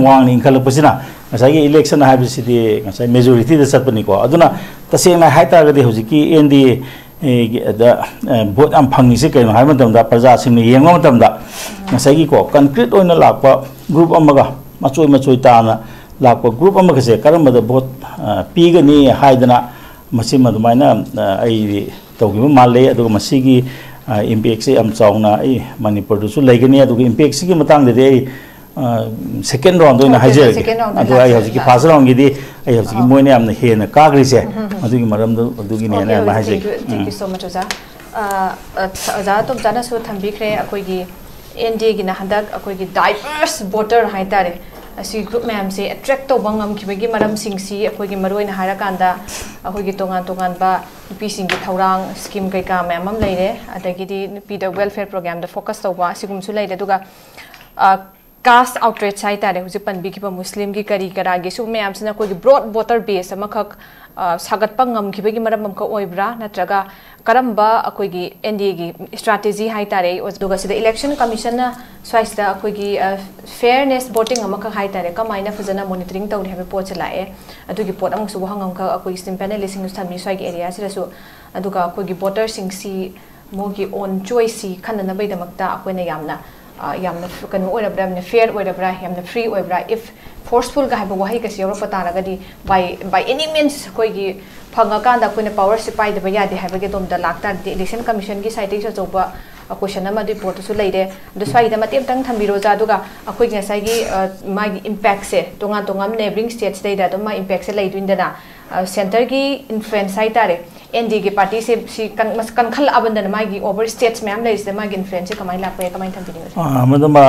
ꯋꯥꯡꯅ ꯏꯟꯈꯠꯂꯛꯄꯁꯤꯅ ꯉꯁꯥꯏꯒꯤ ꯏꯂꯦꯛꯁꯟ ꯍꯥꯏꯕꯁꯤꯗꯤ ꯉꯁꯥꯏ ꯃꯦꯖꯣꯔꯤꯇꯤꯗ ꯆꯠꯄꯅꯤꯀꯣ꯫ ꯑꯗꯨꯅ ꯇꯁꯦꯡꯅ ꯍꯥꯏꯇꯥꯔꯒꯗꯤ ꯍꯧꯖꯤꯛꯀꯤ ꯑꯦꯟ ꯗꯤ ꯑꯦꯗ ꯚꯣꯠ ꯌꯥꯝ ꯐꯪꯉꯤꯁꯦ ꯀꯩꯅꯣ ꯍꯥꯏꯕ ꯃꯇꯝꯗ, ꯄ꯭ꯔꯖꯥꯁꯤꯡꯅ ꯌꯦꯡꯕ ꯃꯇꯝꯗ ꯉꯁꯥꯏꯒꯤꯀꯣ ꯀꯟꯀ꯭ꯔꯤꯠ ꯑꯣꯏꯅ ꯂꯥꯛꯄ ꯒ꯭ꯔꯨꯞ ꯑꯃꯒ, ꯃꯆꯣꯏ ꯃꯆꯣꯏ ꯇꯥꯅ ꯂꯥꯛꯄ ꯒ꯭ꯔꯨꯞ ꯑꯃꯒꯁꯦ ꯀꯔꯝꯕꯗ ꯚꯣꯠ ꯄꯤꯒꯅꯤ ꯍꯥꯏꯗꯅ ꯃꯁꯤꯃ ꯑꯗꯨꯃꯥꯏꯅ ꯑꯩꯗꯤ ꯇꯧꯈꯤꯕ ꯃꯥꯜꯂꯦ꯫ ꯑꯗꯨꯒ ꯃꯁꯤꯒꯤ ꯏꯝꯄꯦꯛꯁꯦ ꯌꯥꯝ ꯆꯥꯎꯅ ꯑꯩ ꯃꯅꯤꯄꯨꯔꯗꯁꯨ ꯂꯩꯒꯅꯤ꯫ ꯑꯗꯨꯒ ꯏꯝꯄꯦꯛꯁꯤꯒꯤ ꯃꯇꯥꯡꯗꯗꯤ ꯑꯩ ꯁꯦꯀꯦꯟ ꯔꯥꯎꯟꯗ ꯑꯣꯏꯅ ꯍꯥꯏꯖꯔꯒꯦ꯫ ꯑꯗꯣ ꯑꯩ ꯍꯧꯖꯤꯛꯀꯤ ꯐꯥꯔꯁ ꯔꯥꯎꯟꯒꯤꯗꯤ ꯑꯩ ꯍꯧꯖꯤꯛꯀꯤ ꯃꯣꯏꯅ ꯌꯥꯝꯅ ꯍꯦꯟꯅ ꯀꯥꯈ꯭ꯔꯤꯁꯦ, ꯑꯗꯨꯒꯤ ꯃꯔꯝꯗꯣ ꯑꯗꯨꯒꯤꯅꯦꯅ ꯑꯩꯅ ꯍꯥꯏꯖꯒꯦ꯫ Thank you so much, ꯑꯣꯖꯥ꯫ ꯑꯣꯖꯥ ꯇꯣꯝꯆꯥꯅꯁꯨ ꯊꯝꯕꯤꯈ꯭ꯔꯦ, ꯑꯩꯈꯣꯏꯒꯤ ꯑꯦꯟ ꯗꯤ ꯑꯦꯒꯤꯅ ꯍꯟꯗꯛ ꯑꯩꯈꯣꯏꯒꯤ diverse voter ꯍꯥꯏꯇꯥꯔꯦ, ꯑꯁꯤ ꯒ꯭ꯔꯨꯞ ꯃꯌꯥꯝꯁꯦ ꯑꯦꯇ꯭ꯔꯦꯛ ꯇꯧꯕ ꯉꯝꯈꯤꯕꯒꯤ ꯃꯔꯝꯁꯤꯡꯁꯤ ꯑꯩꯈꯣꯏꯒꯤ ꯃꯔꯨꯑꯣꯏꯅ ꯍꯥꯏꯔꯀꯥꯟꯗ ꯑꯩꯈꯣꯏꯒꯤ ꯇꯣꯉꯥꯟ ꯇꯣꯉꯥꯟꯕ ꯅꯨꯄꯤꯁꯤꯡꯒꯤ ꯊꯧꯔꯥꯡ ꯁ꯭ꯀꯤꯝ ꯀꯩꯀꯥ ꯃꯌꯥꯝ ꯑꯃ ꯂꯩꯔꯦ꯫ ꯑꯗꯒꯤꯗꯤ ꯅꯨꯄꯤꯗ ꯋꯦꯜꯐꯤꯌꯔ ꯄ꯭ꯔꯣꯒ꯭ꯔꯥꯝꯗ ꯐꯣꯀꯁ ꯇꯧꯕ ꯑꯁꯤꯒꯨꯝꯕꯁꯨ ꯂꯩꯔꯦ꯫ ꯑꯗꯨꯒ ꯀꯥꯁ ꯑꯥꯎꯠꯔꯦꯖ ꯍꯥꯏꯇꯥꯔꯦ, ꯍꯧꯖꯤꯛ ꯄꯟꯕꯤꯈꯤꯕ ꯃꯨꯁꯂꯤꯝꯒꯤ ꯀꯔꯤ ꯀꯔꯥꯒꯤ ꯁꯨꯝ ꯃꯌꯥꯝꯁꯤꯅ ꯑꯩꯈꯣꯏꯒꯤ ꯕ꯭ꯔꯣꯗ ꯚꯣꯇꯔ ꯕꯦꯁ ꯑꯃꯈꯛ ꯁꯥꯒꯠꯄ ꯉꯝꯈꯤꯕꯒꯤ ꯃꯔꯝ ꯑꯃꯈꯛ ꯑꯣꯏꯕ꯭ꯔꯥ, ꯅꯠꯇ꯭ꯔꯒ ꯀꯔꯝꯕ ꯑꯩꯈꯣꯏꯒꯤ ꯑꯦꯟ ꯗꯤ ꯑꯦꯒꯤ ꯏꯁꯇ꯭ꯔꯥꯇꯦꯖꯤ ꯍꯥꯏꯇꯥꯔꯦ? ꯑꯗꯨꯒ ꯁꯤꯗ ꯏꯂꯦꯛꯁꯟ ꯀꯃꯤꯁꯟꯅ ꯁ꯭ꯋꯥꯏꯁꯤꯗ ꯑꯩꯈꯣꯏꯒꯤ ꯐꯦꯌꯔꯅꯦꯁ ꯚꯣꯇꯤꯡ ꯑꯃꯈꯛ ꯍꯥꯏꯇꯥꯔꯦ, ꯀꯃꯥꯏꯅ ꯐꯖꯅ ꯃꯣꯅꯤꯇꯔꯤꯡ ꯇꯧꯔꯤ ꯍꯥꯏꯕ ꯄꯣꯠꯁꯦ ꯂꯥꯛꯑꯦ꯫ ꯑꯗꯨꯒꯤ ꯄꯣꯠ ꯑꯃꯁꯨ ꯋꯥꯍꯪ ꯑꯃꯈꯛ ꯑꯩꯈꯣꯏꯒꯤ ꯁ꯭ꯇꯦꯝ ꯄꯦꯅꯦꯂꯤꯁꯁꯤꯡꯅꯁꯨ ꯊꯝꯃꯤ ꯁ꯭ꯋꯥꯏꯒꯤ ꯑꯦꯔꯤꯌꯥꯁꯤꯗꯁꯨ꯫ ꯑꯗꯨꯒ ꯑꯩꯈꯣꯏꯒꯤ ꯚꯣꯇꯔꯁꯤꯡꯁꯤ ꯃꯣꯏꯒꯤ ꯑꯣꯟ ꯆꯣꯏꯁꯁꯤ ꯈꯟꯅꯅꯕꯒꯤꯗꯃꯛꯇ ꯑꯩꯈꯣꯏꯅ ꯌꯥꯝꯅ ꯌꯥꯝꯅ ꯀꯩꯅꯣ ꯑꯣꯏꯔꯕ꯭ꯔꯥ, ꯌꯥꯝꯅ ꯐꯦꯌꯔ ꯑꯣꯏꯔꯕ꯭ꯔꯥ, ꯌꯥꯝꯅ ꯐ꯭ꯔꯤ ꯑꯣꯏꯕ꯭ꯔꯥ? If forcefulꯒ ꯍꯥꯏꯕ ꯋꯥꯍꯩꯒꯁꯤ ꯌꯥꯎꯔꯛꯄ ꯇꯥꯔꯒꯗꯤ, by by any means ꯑꯩꯈꯣꯏꯒꯤ ꯐꯪꯉꯀꯥꯟꯗ ꯑꯩꯈꯣꯏꯅ ꯄꯋꯥꯔꯁꯤ ꯄꯥꯏꯗꯕ ꯌꯥꯗꯦ ꯍꯥꯏꯕꯒꯤ ꯑꯗꯣꯝꯗ ꯂꯥꯛꯇꯥꯔꯗꯤ, ꯏꯂꯦꯛꯁꯟ ꯀꯃꯤꯁꯟꯒꯤ ꯁꯥꯏꯠꯇꯒꯤꯁꯨ ꯑꯆꯧꯕ ꯀꯣꯏꯁꯟ ꯑꯃ ꯑꯗꯨꯒꯤ ꯄꯣꯠꯇꯨꯁꯨ ꯂꯩꯔꯦ꯫ ꯑꯗꯣ ꯁ꯭ꯋꯥꯏꯒꯤꯗ ꯃꯇꯦꯛ ꯑꯃꯇꯪ ꯊꯝꯕꯤꯔꯣ ꯑꯣꯖꯥ꯫ ꯑꯗꯨꯒ ꯑꯩꯈꯣꯏꯒꯤ ꯉꯁꯥꯏꯒꯤ ꯃꯥꯒꯤ ꯏꯝꯄꯦꯛꯁꯦ ꯇꯣꯉꯥꯟ ꯇꯣꯉꯥꯟꯕ ꯅꯦꯕꯔꯤꯡ ꯁ꯭ꯇꯦꯠꯁꯤꯗꯩꯗ ꯑꯗꯨꯝ ꯃꯥ ꯏꯝꯄꯦꯛꯁꯦ ꯂꯩꯗꯣꯏꯅꯤꯗꯅ꯫ ꯁꯦꯟꯇꯔꯒꯤ ꯏꯟꯐ꯭ꯂꯨꯌꯦꯟꯁ ꯍꯥꯏꯇꯥꯔꯦ, ꯑꯦꯟ ꯗꯤ ꯑꯦꯒꯤ ꯄꯥꯔꯇꯤꯁꯦ ꯁꯤ ꯀꯟꯈꯠꯂꯛꯑꯕꯅꯤꯅ ꯃꯥꯒꯤ ꯑꯣꯚꯔ ꯁ꯭ꯇꯦꯠꯁ ꯃꯌꯥꯝ ꯂꯩꯔꯤꯁꯤꯗ ꯃꯥꯒꯤ ꯏꯟꯐ꯭ꯂꯨꯌꯦꯟꯁꯁꯦ ꯀꯃꯥꯏꯅ ꯂꯥꯛꯄ ꯌꯥꯏ, ꯀꯃꯥꯏꯅ ꯊꯝꯕꯤꯅꯤꯡꯉꯤ? ꯃꯗꯨꯃ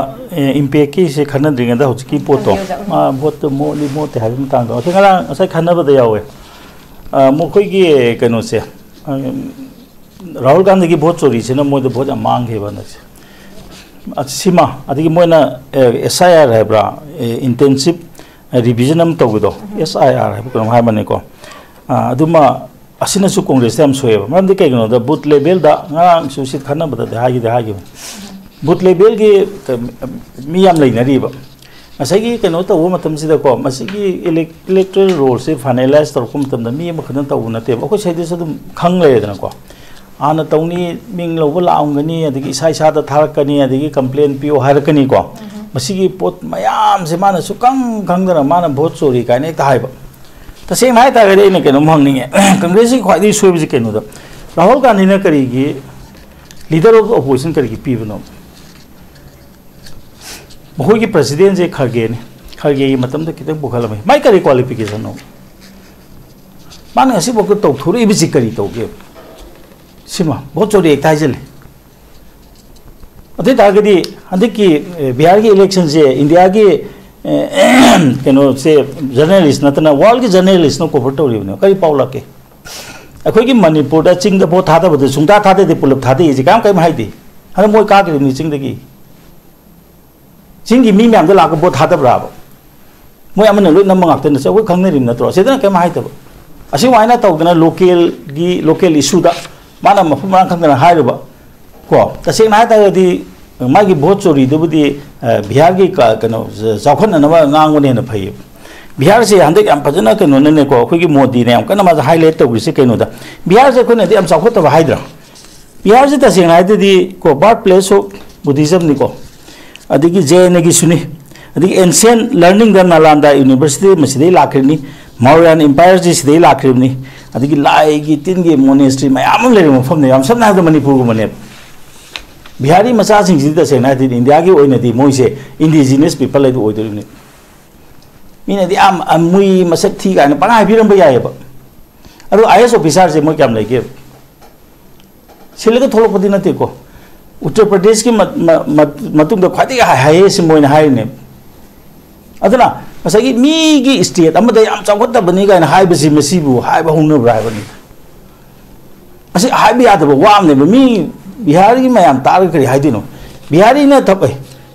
ꯏꯝꯄꯦꯛꯀꯤꯁꯦ ꯈꯟꯅꯗ꯭ꯔꯤꯉꯩꯗ ꯍꯧꯖꯤꯛꯀꯤ ꯄꯣꯠꯇꯣ, ꯃꯥ ꯚꯣꯠꯇ ꯃꯣꯠꯂꯤ ꯃꯣꯠꯇꯦ ꯍꯥꯏꯕꯒꯤ ꯃꯇꯥꯡꯗꯣ ꯑꯩꯈꯣꯏ ꯉꯔꯥꯡ ꯉꯁꯥꯏ ꯈꯟꯅꯕꯗ ꯌꯥꯎꯋꯦ꯫ ꯑ, ꯃꯈꯣꯏꯒꯤ ꯀꯩꯅꯣꯁꯦ, ꯑ, ꯔꯥꯍꯨꯜ ꯒꯥꯟꯙꯤꯒꯤ ꯚꯣꯠ ꯆꯣꯔꯤꯁꯤꯅ ꯃꯣꯏꯗ ꯚꯣꯠ ꯌꯥꯝ ꯃꯥꯡꯈꯤꯕ ꯍꯟꯗꯛꯁꯦ꯫ ꯑ, ꯁꯤꯃ, ꯑꯗꯒꯤ ꯃꯣꯏꯅ, ꯑꯦ, ꯑꯦꯁ ꯑꯥꯏ ꯑꯥꯔ ꯍꯥꯏꯕ꯭ꯔꯥ, ꯑꯦ, ꯏꯟꯇꯦꯟꯁꯤꯞ ꯔꯤꯚꯤꯖꯟ ꯑꯃ ꯇꯧꯕꯗꯣ, ꯑꯦꯁ ꯑꯥꯏ ꯑꯥꯔ ꯍꯥꯏꯕ ꯀꯩꯅꯣꯝ ꯍꯥꯏꯕꯅꯤꯀꯣ꯫ ꯑ, ꯑꯗꯨꯃ, ꯑꯁꯤꯅꯁꯨ ꯀꯣꯡꯒ꯭ꯔꯦꯁꯇ ꯌꯥꯝ ꯁꯣꯛꯑꯦꯕ꯫ ꯃꯔꯝꯗꯤ ꯀꯩꯒꯤꯅꯣꯗ, ꯕꯨꯠ ꯂꯦꯚꯦꯜꯗ ꯉꯔꯥꯡꯁꯨ ꯁꯤꯠ ꯈꯟꯅꯕꯗꯗꯤ ꯍꯥꯏꯒꯤꯗꯤ ꯍꯥꯏꯈꯤꯕꯅꯤ꯫ ꯕꯨꯠ ꯂꯦꯚꯦꯜꯒꯤ ꯀ-, ꯃꯤ ꯌꯥꯝ ꯂꯩꯅꯔꯤꯕ꯫ ꯉꯁꯥꯏꯒꯤ ꯀꯩꯅꯣ ꯇꯧꯕ ꯃꯇꯝꯁꯤꯗꯀꯣ, ꯃꯁꯤꯒꯤ ꯏꯂꯦꯛ-, ꯏꯂꯦꯛꯇꯣꯔꯦꯜ ꯔꯣꯜꯁꯦ ꯐꯥꯏꯅꯦꯂꯥꯏꯁ ꯇꯧꯔꯛꯄ ꯃꯇꯝꯗ ꯃꯤ ꯑꯃꯈꯛꯇꯪ ꯇꯧꯕ ꯅꯠꯇꯦꯕ꯫ ꯑꯩꯈꯣꯏ ꯁ꯭ꯋꯥꯏꯗꯁꯨ ꯑꯗꯨꯝ ꯈꯪ ꯂꯩꯔꯦꯗꯅꯀꯣ꯫ ꯍꯥꯟꯅ ꯇꯧꯅꯤ, ꯃꯤꯡ ꯂꯧꯕ ꯂꯥꯛꯑꯝꯒꯅꯤ, ꯑꯗꯒꯤ ꯏꯁꯥ ꯏꯁꯥꯗ ꯊꯥꯔꯛꯀꯅꯤ, ꯑꯗꯒꯤ ꯀꯝꯄ꯭ꯂꯦꯟ ꯄꯤꯌꯣ ꯍꯥꯏꯔꯛꯀꯅꯤꯀꯣ꯫ ꯃꯁꯤꯒꯤ ꯄꯣꯠ ꯃꯌꯥꯝꯁꯦ ꯃꯥꯅ ꯁꯨꯛꯈꯪ ꯈꯪꯗꯅ ꯃꯥꯅ ꯚꯣꯠ ꯆꯣꯔꯤ ꯀꯥꯏꯅ ꯍꯦꯛꯇ ꯍꯥꯏꯕ꯫ ꯇꯁꯦꯡꯅ ꯍꯥꯏꯇꯥꯔꯒꯗꯤ ꯑꯩꯅ ꯀꯩꯅꯣꯝ ꯍꯪꯅꯤꯡꯉꯦ꯫ ꯀꯪꯒ꯭ꯔꯦꯁꯀꯤ ꯈ꯭ꯋꯥꯏꯗꯒꯤ ꯁꯣꯏꯕꯁꯤ ꯀꯩꯅꯣꯗ, ꯔꯥꯍꯨꯜ ꯒꯥꯟꯙꯤꯅ ꯀꯔꯤꯒꯤ leader of opposition ꯀꯔꯤꯒꯤ ꯄꯤꯕꯅꯣ? ꯃꯈꯣꯏꯒꯤ ꯄ꯭ꯔꯁꯤꯗꯦꯟꯁꯦ ꯈꯔꯒꯦꯅꯤ꯫ ꯈꯔꯒꯦꯒꯤ ꯃꯇꯝꯗ ꯈꯤꯇꯪ ꯄꯨꯈꯠꯂꯝꯃꯤ꯫ ꯃꯥꯏ ꯀꯔꯤ ꯀ꯭ꯋꯥꯂꯤꯐꯤꯀꯦꯁꯟꯅꯣ? ꯃꯥꯅ ꯉꯁꯤꯐꯥꯎꯗ ꯇꯧꯊꯣꯔꯛꯏꯕꯁꯤ ꯀꯔꯤ ꯇꯧꯒꯦ? ꯁꯤꯃ ꯚꯣꯠ ꯆꯣꯔꯤ ꯍꯦꯛꯇ ꯍꯥꯏꯖꯜꯂꯦ꯫ ꯑꯗꯨ ꯑꯣꯏ ꯇꯥꯔꯒꯗꯤ ꯍꯟꯗꯛꯀꯤ, ꯑꯦ, ꯕꯤꯍꯥꯔꯒꯤ ꯏꯂꯦꯛꯁꯟꯁꯦ ꯏꯟꯗꯤꯌꯥꯒꯤ, ꯑꯦ, ꯀꯩꯅꯣꯁꯦ, ꯖꯔꯅꯦꯂꯤꯁ ꯅꯠꯇꯅ ꯋꯥꯔꯜꯒꯤ ꯖꯔꯅꯦꯂꯤꯁꯅ ꯀꯣꯚꯔ ꯇꯧꯔꯤꯕꯅꯦ꯫ ꯀꯔꯤ ꯄꯥꯎ ꯂꯥꯛꯀꯦ? ꯑꯩꯈꯣꯏꯒꯤ ꯃꯅꯤꯄꯨꯔꯗ ꯆꯤꯡꯗ ꯚꯣꯠ ꯊꯥꯗꯕꯗ ꯁꯨꯡꯊꯥ ꯊꯥꯗꯗꯦ, ꯄꯨꯂꯞ ꯊꯥꯗꯩꯁꯦ ꯀꯌꯥꯝ ꯀꯔꯤꯝ ꯍꯥꯏꯗꯦ꯫ ꯍꯟꯗꯛ ꯃꯣꯏ ꯀꯥꯈ꯭ꯔꯤꯕꯅꯤ ꯆꯤꯡꯗꯒꯤ꯫ ꯆꯤꯡꯒꯤ ꯃꯤ ꯃꯌꯥꯝꯗ ꯂꯥꯛꯑꯒ ꯚꯣꯠ ꯊꯥꯗꯕ꯭ꯔꯥꯕ? ꯃꯣꯏ ꯑꯃꯅ ꯂꯣꯏ ꯅꯝꯕ ꯉꯥꯛꯇ ꯅꯠꯇ꯭ꯔꯣ? ꯑꯩꯈꯣꯏ ꯈꯪꯅꯔꯤꯕ ꯅꯠꯇ꯭ꯔꯣ? ꯑꯁꯤꯗꯅ ꯀꯩꯝ ꯍꯥꯏꯗꯕ꯫ ꯑꯁꯤꯃꯥꯏꯅ ꯇꯧꯗꯅ ꯂꯣꯀꯦꯜꯒꯤ, ꯂꯣꯀꯦꯜ ꯏꯁꯨꯗ ꯃꯥꯅ ꯃꯐꯝ ꯃꯔꯥꯡ ꯈꯪꯗꯅ ꯍꯥꯏꯔꯨꯕ꯫ ꯀꯣ, ꯇꯁꯦꯡꯅ ꯍꯥꯏ ꯇꯥꯔꯒꯗꯤ ꯃꯥꯒꯤ ꯚꯣꯠ ꯆꯣꯔꯤꯗꯨꯕꯨꯗꯤ, ꯑ, ꯕꯤꯍꯥꯔꯒꯤ ꯀ-, ꯀꯩꯅꯣ, ꯆ-, ꯆꯥꯎꯈꯠꯅꯅꯕ ꯉꯥꯡꯕꯅ ꯍꯦꯟꯅ ꯐꯩꯌꯦꯕ꯫ ꯕꯤꯍꯥꯔꯁꯦ ꯍꯟꯗꯛ ꯌꯥꯝ ꯐꯖꯅ ꯀꯩꯅꯣꯅꯅꯦꯀꯣ, ꯑꯩꯈꯣꯏꯒꯤ ꯃꯣꯗꯤꯅ ꯌꯥꯝ ꯀꯟꯅ ꯃꯥꯁꯦ highlight ꯇꯧꯔꯤꯁꯦ ꯀꯩꯅꯣꯗ, ꯕꯤꯍꯥꯔꯁꯦ ꯑꯩꯈꯣꯏꯅꯗꯤ ꯌꯥꯝ ꯆꯥꯎꯈꯠꯇꯕ ꯍꯥꯏꯗ꯭ꯔꯥ? ꯕꯤꯍꯥꯔꯁꯦ ꯇꯁꯦꯡꯅ ꯍꯥꯏꯔꯗꯤ ꯀꯣ, birth place of Buddhism ꯅꯤꯀꯣ, ꯑꯗꯒꯤ ꯖꯦ ꯑꯦꯟ ꯑꯦꯒꯤꯁꯨꯅꯤ, ꯑꯗꯒꯤ ancient learning ꯗ ꯅꯥꯂꯟꯗꯥ ꯌꯨꯅꯤꯚꯔꯁꯤꯇꯤ ꯃꯁꯤꯗꯩ ꯂꯥꯛꯈ꯭ꯔꯤꯕꯅꯤ, ꯃꯧꯔꯤꯌꯥꯟ ꯏꯝꯄꯥꯌꯔꯁꯤ ꯁꯤꯗꯩ ꯂꯥꯛꯈ꯭ꯔꯤꯕꯅꯤ, ꯑꯗꯒꯤ ꯂꯥꯏꯒꯤ ꯇꯤꯟꯒꯤ monastery ꯃꯌꯥꯝ ꯑꯃ ꯂꯩꯔꯤꯕ ꯃꯐꯝꯅꯦ꯫ ꯌꯥꯝ ꯁꯝꯅ ꯍꯥꯏꯔꯕꯗ ꯃꯅꯤꯄꯨꯔꯒꯨꯝꯕꯅꯦꯕ꯫ ꯕꯤꯍꯥꯔꯤ ꯃꯆꯥꯁꯤꯡꯁꯤꯗꯤ ꯇꯁꯦꯡꯅ ꯍꯥꯏꯔꯗꯤ ꯏꯟꯗꯤꯌꯥꯒꯤ ꯑꯣꯏꯅꯗꯤ ꯃꯣꯏꯁꯦ indigenous people ꯍꯥꯏꯗꯨ ꯑꯣꯏꯗꯣꯔꯤꯕꯅꯤ꯫ ꯃꯤꯅꯗꯤ ꯌꯥꯝ, ꯑ, ꯃꯨꯏ, ꯃꯁꯛ ꯊꯤ ꯀꯥꯏꯅ ꯄꯪꯍꯥꯏ ꯍꯥꯏꯕꯤꯔꯝꯕ ꯌꯥꯏꯑꯕ꯫ ꯑꯗꯣ ꯑꯥꯏ ꯑꯦꯁ ꯑꯣꯐꯤꯁꯥꯔꯁꯦ ꯃꯣꯏ ꯀꯌꯥꯝ ꯂꯩꯒꯦꯕ? ꯁꯤꯜꯂꯒ ꯊꯣꯛꯂꯛꯄꯗꯤ ꯅꯠꯇꯦꯀꯣ꯫ ꯎꯠꯇꯔ ꯄ꯭ꯔꯗꯦꯁꯀꯤ ꯃ-, ꯃ-, ꯃ-, ꯃꯇꯨꯡꯗ ꯈ꯭ꯋꯥꯏꯗꯒꯤ ꯍꯥꯏ-, ꯍꯥꯏꯌꯦꯁ ꯃꯣꯏꯅ ꯍꯥꯏꯔꯤꯅꯦ꯫ ꯑꯗꯨꯅ ꯉꯁꯥꯏꯒꯤ ꯃꯤꯒꯤ state ꯑꯃꯗ ꯌꯥꯝ ꯆꯥꯎꯈꯠꯇꯕꯅꯤ ꯀꯥꯏꯅ ꯍꯥꯏꯕꯁꯤ ꯃꯁꯤꯕꯨ ꯍꯥꯏꯕ ꯍꯧꯅꯕ꯭ꯔꯥ ꯍꯥꯏꯕꯅꯤꯗ꯫ ꯑꯁꯤ ꯍꯥꯏꯕ ꯌꯥꯗꯕ ꯋꯥ ꯑꯃꯅꯦꯕ꯫ ꯃꯤ ꯕꯤꯍꯥꯔꯒꯤ ꯃꯌꯥꯝ ꯇꯥꯔꯒ ꯀꯔꯤ ꯍꯥꯏꯗꯣꯏꯅꯣ? ꯕꯤꯍꯥꯔꯤꯅ ꯊꯕꯛ,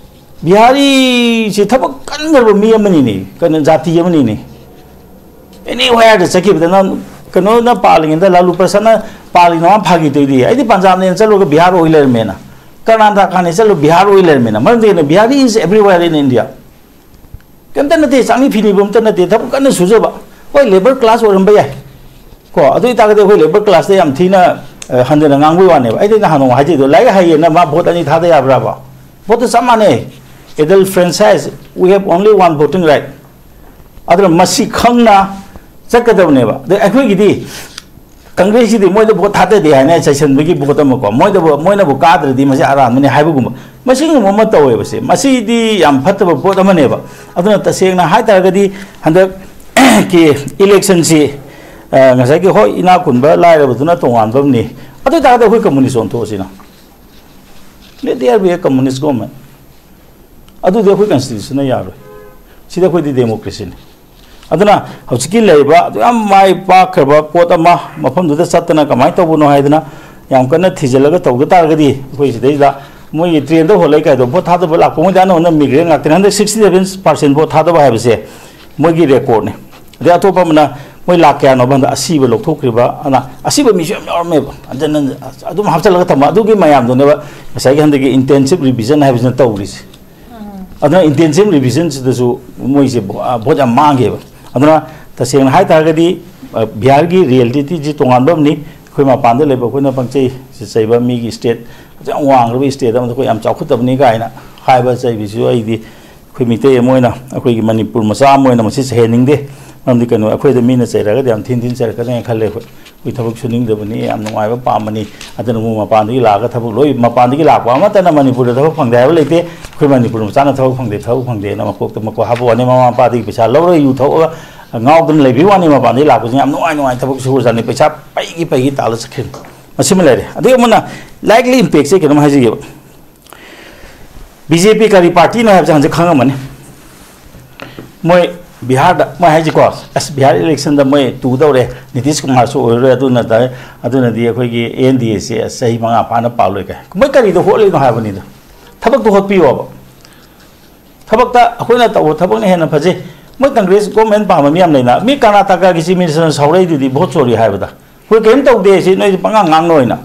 ꯕꯤꯍꯥꯔꯤꯁꯤ ꯊꯕꯛ ꯀꯟꯈ꯭ꯔꯕ ꯃꯤ ꯑꯃꯅꯤꯅꯦ, ꯀꯩꯅꯣ, ꯖꯥꯇꯤ ꯑꯃꯅꯤꯅꯦ꯫ Anywhere ꯆꯠꯈꯤꯕꯗ ꯅꯪ ꯀꯩꯅꯣꯅ ꯄꯥꯜꯂꯤꯉꯩꯗ, ꯂꯥꯂꯨ ꯄ꯭ꯔꯁꯥꯗꯅ ꯄꯥꯜꯂꯤꯉꯩꯗ ꯃꯥ ꯐꯥꯒꯤ ꯇꯧꯗꯤ, "ꯑꯩꯗꯤ ꯄꯟꯖꯥꯕꯅꯦꯅ ꯆꯠꯂꯨꯔꯒ ꯕꯤꯍꯥꯔ ꯑꯣꯏ ꯂꯩꯔꯝꯃꯦꯅ, ꯀꯔꯅꯥꯇꯀꯥꯅꯦ ꯆꯠꯂꯨ ꯕꯤꯍꯥꯔ ꯑꯣꯏ ꯂꯩꯔꯝꯃꯦꯅ"꯫ ꯃꯔꯝꯗꯤ ꯀꯩꯅꯣ? Bihari is everywhere in India꯫ ꯀꯩꯝꯇ ꯅꯠꯇꯦ, ꯆꯥꯛꯅꯤ ꯐꯤꯅꯤꯕ ꯑꯝꯇ ꯅꯠꯇꯦ, ꯊꯕꯛ ꯀꯟꯅ ꯁꯨꯖꯕ꯫ ꯍꯣꯏ, labour class ꯑꯣꯏꯔꯝꯕ ꯌꯥꯏ꯫ ꯀꯣ, ꯑꯗꯨ ꯑꯣꯏꯇꯥꯔꯒꯗꯤ ꯑꯩꯈꯣꯏ labour classꯇ ꯌꯥꯝ ꯊꯤꯅ, ꯑ, ꯍꯟꯊꯅ ꯉꯥꯡꯕꯒꯤ ꯋꯥꯅꯦꯕ꯫ ꯑꯩꯗꯤ ꯅꯍꯥꯟ ꯅꯣꯡꯃ ꯍꯥꯏꯖꯩꯗꯣ, ꯂꯥꯏꯔꯤꯛ ꯍꯩꯌꯦꯅ ꯃꯥ vote ꯑꯅꯤ ꯊꯥꯗ ꯌꯥꯕ꯭ꯔꯥꯕ? Voteꯇ ꯆꯞ ꯃꯥꯟꯅꯩ꯫ Adult franchise, we have only one voting right꯫ ꯑꯗꯨꯅ ꯃꯁꯤ ꯈꯪꯅ ꯆꯠꯀꯗꯕꯅꯦꯕ꯫ ꯑꯗꯩ ꯑꯩꯈꯣꯏꯒꯤꯗꯤ ꯀꯪꯒ꯭ꯔꯦꯁꯁꯤꯗꯤ ꯃꯣꯏꯗ vote ꯊꯥꯗꯗꯦ ꯍꯥꯏꯅ ꯆꯩꯁꯟꯕꯒꯤ vote ꯑꯃꯀꯣ, ꯃꯣꯏꯗꯕꯨ, ꯃꯣꯏꯅꯕꯨ ꯀꯥꯗ꯭ꯔꯗꯤ ꯃꯁꯤ ꯑꯔꯥꯟꯕꯅꯤ ꯍꯥꯏꯕꯒꯨꯝꯕ, ꯃꯁꯤꯒꯨꯝꯕ ꯑꯃ ꯇꯧꯋꯦꯕꯁꯦ꯫ ꯃꯁꯤꯗꯤ ꯌꯥꯝ ꯐꯠꯇꯕ ꯄꯣꯠ ꯑꯃꯅꯦꯕ꯫ ꯑꯗꯨꯅ ꯇꯁꯦꯡꯅ ꯍꯥꯏ ꯇꯥꯔꯒꯗꯤ ꯍꯟꯗꯛꯀꯤ electionꯁꯤ, ꯑ, ꯉꯁꯥꯏꯒꯤ, ꯍꯣꯏ, ꯏꯅꯥꯛ ꯈꯨꯟꯕ ꯂꯥꯏꯔꯕꯗꯨꯅ ꯇꯣꯉꯥꯟꯕ ꯑꯃꯅꯤ꯫ ꯑꯗꯨ ꯑꯣꯏ ꯇꯥꯔꯒꯗꯤ ꯑꯩꯈꯣꯏ communist ꯑꯣꯟꯊꯣꯛꯑꯁꯤꯅ꯫ Let there be a communist government꯫ ꯑꯗꯨꯗꯤ ꯑꯩꯈꯣꯏ constitutionꯅ ꯌꯥꯔꯣꯏ꯫ ꯁꯤꯗꯤ ꯑꯩꯈꯣꯏꯗꯤ democracyꯅꯤ꯫ ꯑꯗꯨꯅ ꯍꯧꯖꯤꯛꯀꯤ ꯂꯩꯔꯤꯕ ꯑꯗꯨ ꯌꯥꯝ ꯃꯥꯏ ꯄꯥꯛꯈ꯭ꯔꯕ ꯄꯣꯠ ꯑꯃ ꯃꯐꯝꯗꯨꯗ ꯆꯠꯇꯅ ꯀꯃꯥꯏꯅ ꯇꯧꯕꯅꯣ ꯍꯥꯏꯗꯅ ꯌꯥꯝ ꯀꯟꯅ ꯊꯤꯖꯤꯜꯂꯒ ꯇꯧꯗ ꯇꯥꯔꯒꯗꯤ, ꯑꯩꯈꯣꯏ ꯁꯤꯗꯩꯗ ꯃꯣꯏꯒꯤ trainꯗ ꯍꯣꯜꯂꯛꯏ ꯀꯥꯏꯗꯣ, vote ꯊꯥꯗꯕ ꯂꯥꯛꯄ ꯃꯣꯏꯗꯤ ꯑꯅꯧꯕꯅ migrant ꯉꯥꯛꯇꯅꯤ꯫ ꯍꯟꯗꯛ sixty seven percent vote ꯊꯥꯗꯕ ꯍꯥꯏꯕꯁꯦ ꯃꯣꯏꯒꯤ recordꯅꯤ꯫ ꯑꯗꯩ ꯑꯇꯣꯞꯄ ꯑꯃꯅ ꯃꯣꯏ ꯂꯥꯛ ꯀꯌꯥꯅꯣ ꯍꯟꯗꯛ ꯑꯁꯤꯕ ꯂꯧꯊꯣꯛꯈ꯭ꯔꯤꯕ, ꯑꯅ ꯑꯁꯤꯕ ꯃꯤꯁꯨ ꯌꯥꯝ ꯌꯥꯎꯔꯝꯃꯦꯕ꯫ ꯍꯟꯖꯟ ꯍꯟꯖꯟ ꯑꯗꯨꯝ ꯍꯥꯞꯆꯤꯜꯂꯒ ꯊꯝꯕ ꯑꯗꯨꯒꯤ ꯃꯌꯥꯝꯗꯨꯅꯦꯕ ꯉꯁꯥꯏꯒꯤ ꯍꯟꯗꯛꯀꯤ intensive revision ꯍꯥꯏꯕꯁꯤꯅ ꯇꯧꯔꯤꯁꯦ꯫ ꯑꯗꯨꯅ intensive revisionꯁꯤꯗꯁꯨ ꯃꯣꯏꯁꯦ ꯚꯣ-, ꯑ, vote ꯌꯥꯝ ꯃꯥꯡꯈꯤꯕ꯫ ꯑꯗꯨꯅ ꯇꯁꯦꯡꯅ ꯍꯥꯏ ꯇꯥꯔꯒꯗꯤ, ꯑ, ꯕꯤꯍꯥꯔꯒꯤ realityꯁꯤ ꯇꯣꯉꯥꯟꯕ ꯑꯃꯅꯤ꯫ ꯑꯩꯈꯣꯏ ꯃꯄꯥꯟꯗ ꯂꯩꯕ ꯑꯩꯈꯣꯏꯅ ꯄꯪꯆꯩ ꯆꯩꯕ, ꯃꯤꯒꯤ state, ꯌꯥꯝ ꯋꯥꯡꯈ꯭ꯔꯕ state ꯑꯃꯗ ꯑꯩꯈꯣꯏ ꯌꯥꯝ ꯆꯥꯎꯈꯠꯇꯕꯅꯤ ꯀꯥꯏꯅ ꯍꯥꯏꯕ ꯆꯩꯕꯁꯤꯁꯨ ꯑꯩꯗꯤ ꯑꯩꯈꯣꯏ ꯃꯤꯇꯩ ꯑꯃ ꯑꯣꯏꯅ, ꯑꯩꯈꯣꯏꯒꯤ ꯃꯅꯤꯄꯨꯔ ꯃꯆꯥ ꯑꯃ ꯑꯣꯏꯅ ꯃꯁꯤ ꯆꯩꯍꯟꯅꯤꯡꯗꯦ꯫ ꯃꯔꯝꯗꯤ ꯀꯩꯅꯣ, ꯑꯩꯈꯣꯏꯗ ꯃꯤꯅ ꯆꯩꯔꯒꯗꯤ ꯌꯥꯝ ꯊꯤꯟ ꯊꯤꯟ ꯆꯩꯔꯛꯀꯅꯤ ꯈꯜꯂꯦ꯫ ꯑꯩꯈꯣꯏ, ꯑꯩꯈꯣꯏ ꯊꯕꯛ ꯁꯨꯅꯤꯡꯗꯕꯅꯤ, ꯌꯥꯝ ꯅꯨꯡꯉꯥꯏꯕ ꯄꯥꯝꯕꯅꯤ꯫ ꯑꯗꯨꯅ ꯑꯃꯨꯛ ꯃꯄꯥꯟꯗꯒꯤ ꯂꯥꯛꯑꯒ ꯊꯕꯛ ꯂꯣꯏ, ꯃꯄꯥꯟꯗꯒꯤ ꯂꯥꯛꯄ ꯑꯃꯠꯇꯅ ꯃꯅꯤꯄꯨꯔꯗ ꯊꯕꯛ ꯐꯪꯗꯦ ꯍꯥꯏꯕ ꯂꯩꯇꯦ꯫ ꯑꯩꯈꯣꯏ ꯃꯅꯤꯄꯨꯔ ꯃꯆꯥꯅ ꯊꯕꯛ ꯐꯪꯗꯦ, ꯊꯕꯛ ꯐꯪꯗꯦꯅ ꯃꯀꯣꯛꯇ ꯃꯀꯣꯛ ꯍꯥꯞꯄ ꯋꯥꯅꯤ꯫ ꯃꯃꯥ ꯃꯄꯥꯗꯒꯤ ꯄꯩꯁꯥ ꯂꯧꯔꯒ ꯌꯨ ꯊꯛꯑꯒ ꯉꯥꯎꯗꯅ ꯂꯩꯕꯒꯤ ꯋꯥꯅꯤ꯫ ꯃꯄꯥꯟꯗꯒꯤ ꯂꯥꯛꯄꯁꯤꯡ ꯌꯥꯝ ꯅꯨꯡꯉꯥꯏ ꯅꯨꯡꯉꯥꯏ ꯊꯕꯛ ꯁꯨꯔꯖꯥꯠꯅꯤ, ꯄꯩꯁꯥ ꯄꯩꯒꯤ ꯄꯩꯒꯤ ꯇꯥꯜꯂ ꯆꯠꯈꯤꯕꯅꯤ꯫ ꯃꯁꯤꯃ ꯂꯩꯔꯦ꯫ ꯑꯗꯒꯤ ꯑꯃꯅ likely impactꯁꯦ ꯀꯩꯅꯣꯝ ꯍꯥꯏꯖꯒꯦꯕ꯫ ꯕꯤ ꯖꯦ ꯄꯤ ꯀꯔꯤ partyꯅꯣ ꯍꯥꯏꯕꯁꯦ ꯍꯧꯖꯤꯛ ꯈꯪꯉꯝꯃꯅꯤ꯫ ꯃꯣꯏ ꯕꯤꯍꯥꯔꯗ ꯃꯣꯏ ꯍꯥꯏꯁꯤꯀꯣ, ꯑꯁ, ꯕꯤꯍꯥꯔ ꯏꯂꯦꯛꯁꯟꯗ ꯃꯣꯏ ꯇꯨꯗꯧꯔꯦ, ꯅꯤꯇꯤꯁ ꯀꯨꯃꯥꯔꯁꯨ ꯑꯣꯏꯔꯔꯣꯏ, ꯑꯗꯨꯅ ꯇꯥꯔꯦ, ꯑꯗꯨꯅꯗꯤ ꯑꯩꯈꯣꯏꯒꯤ ꯑꯦꯟ ꯗꯤ ꯑꯦꯁꯦ ꯆꯍꯤ ꯃꯉꯥ ꯐꯥꯅ ꯄꯥꯜꯂꯣꯏ ꯀꯥꯏ꯫ ꯃꯣꯏ ꯀꯔꯤꯗ ꯍꯣꯠꯂꯤꯅꯣ ꯍꯥꯏꯕꯅꯤꯗ꯫ ꯊꯕꯛꯇꯣ ꯍꯣꯠꯄꯤꯌꯣꯕ꯫ ꯊꯕꯛꯇ ꯑꯩꯈꯣꯏꯅ ꯇꯧꯕ ꯊꯕꯛꯅ ꯍꯦꯟꯅ ꯐꯖꯩ꯫ ꯃꯣꯏ ꯀꯪꯒ꯭ꯔꯦꯁ ꯒꯣꯔꯃꯦꯟ ꯄꯥꯝꯕ ꯃꯤ ꯌꯥꯝ ꯂꯩꯅ꯫ ꯃꯤ ꯀꯔꯅꯥꯇꯀꯥꯒꯤ ꯆꯤꯐ ꯃꯤꯅꯤꯁꯇꯔꯅ ꯁꯥꯎꯔꯛꯏꯗꯨꯗꯤ ꯚꯣꯠ ꯆꯣꯔꯤ ꯍꯥꯏꯕꯗ꯫ ꯑꯩꯈꯣꯏ ꯀꯔꯤꯝ ꯇꯧꯗꯦ, ꯁꯤ ꯅꯣꯏꯗꯤ ꯄꯉꯥꯡ ꯉꯥꯡꯅ ꯑꯣꯏꯅ꯫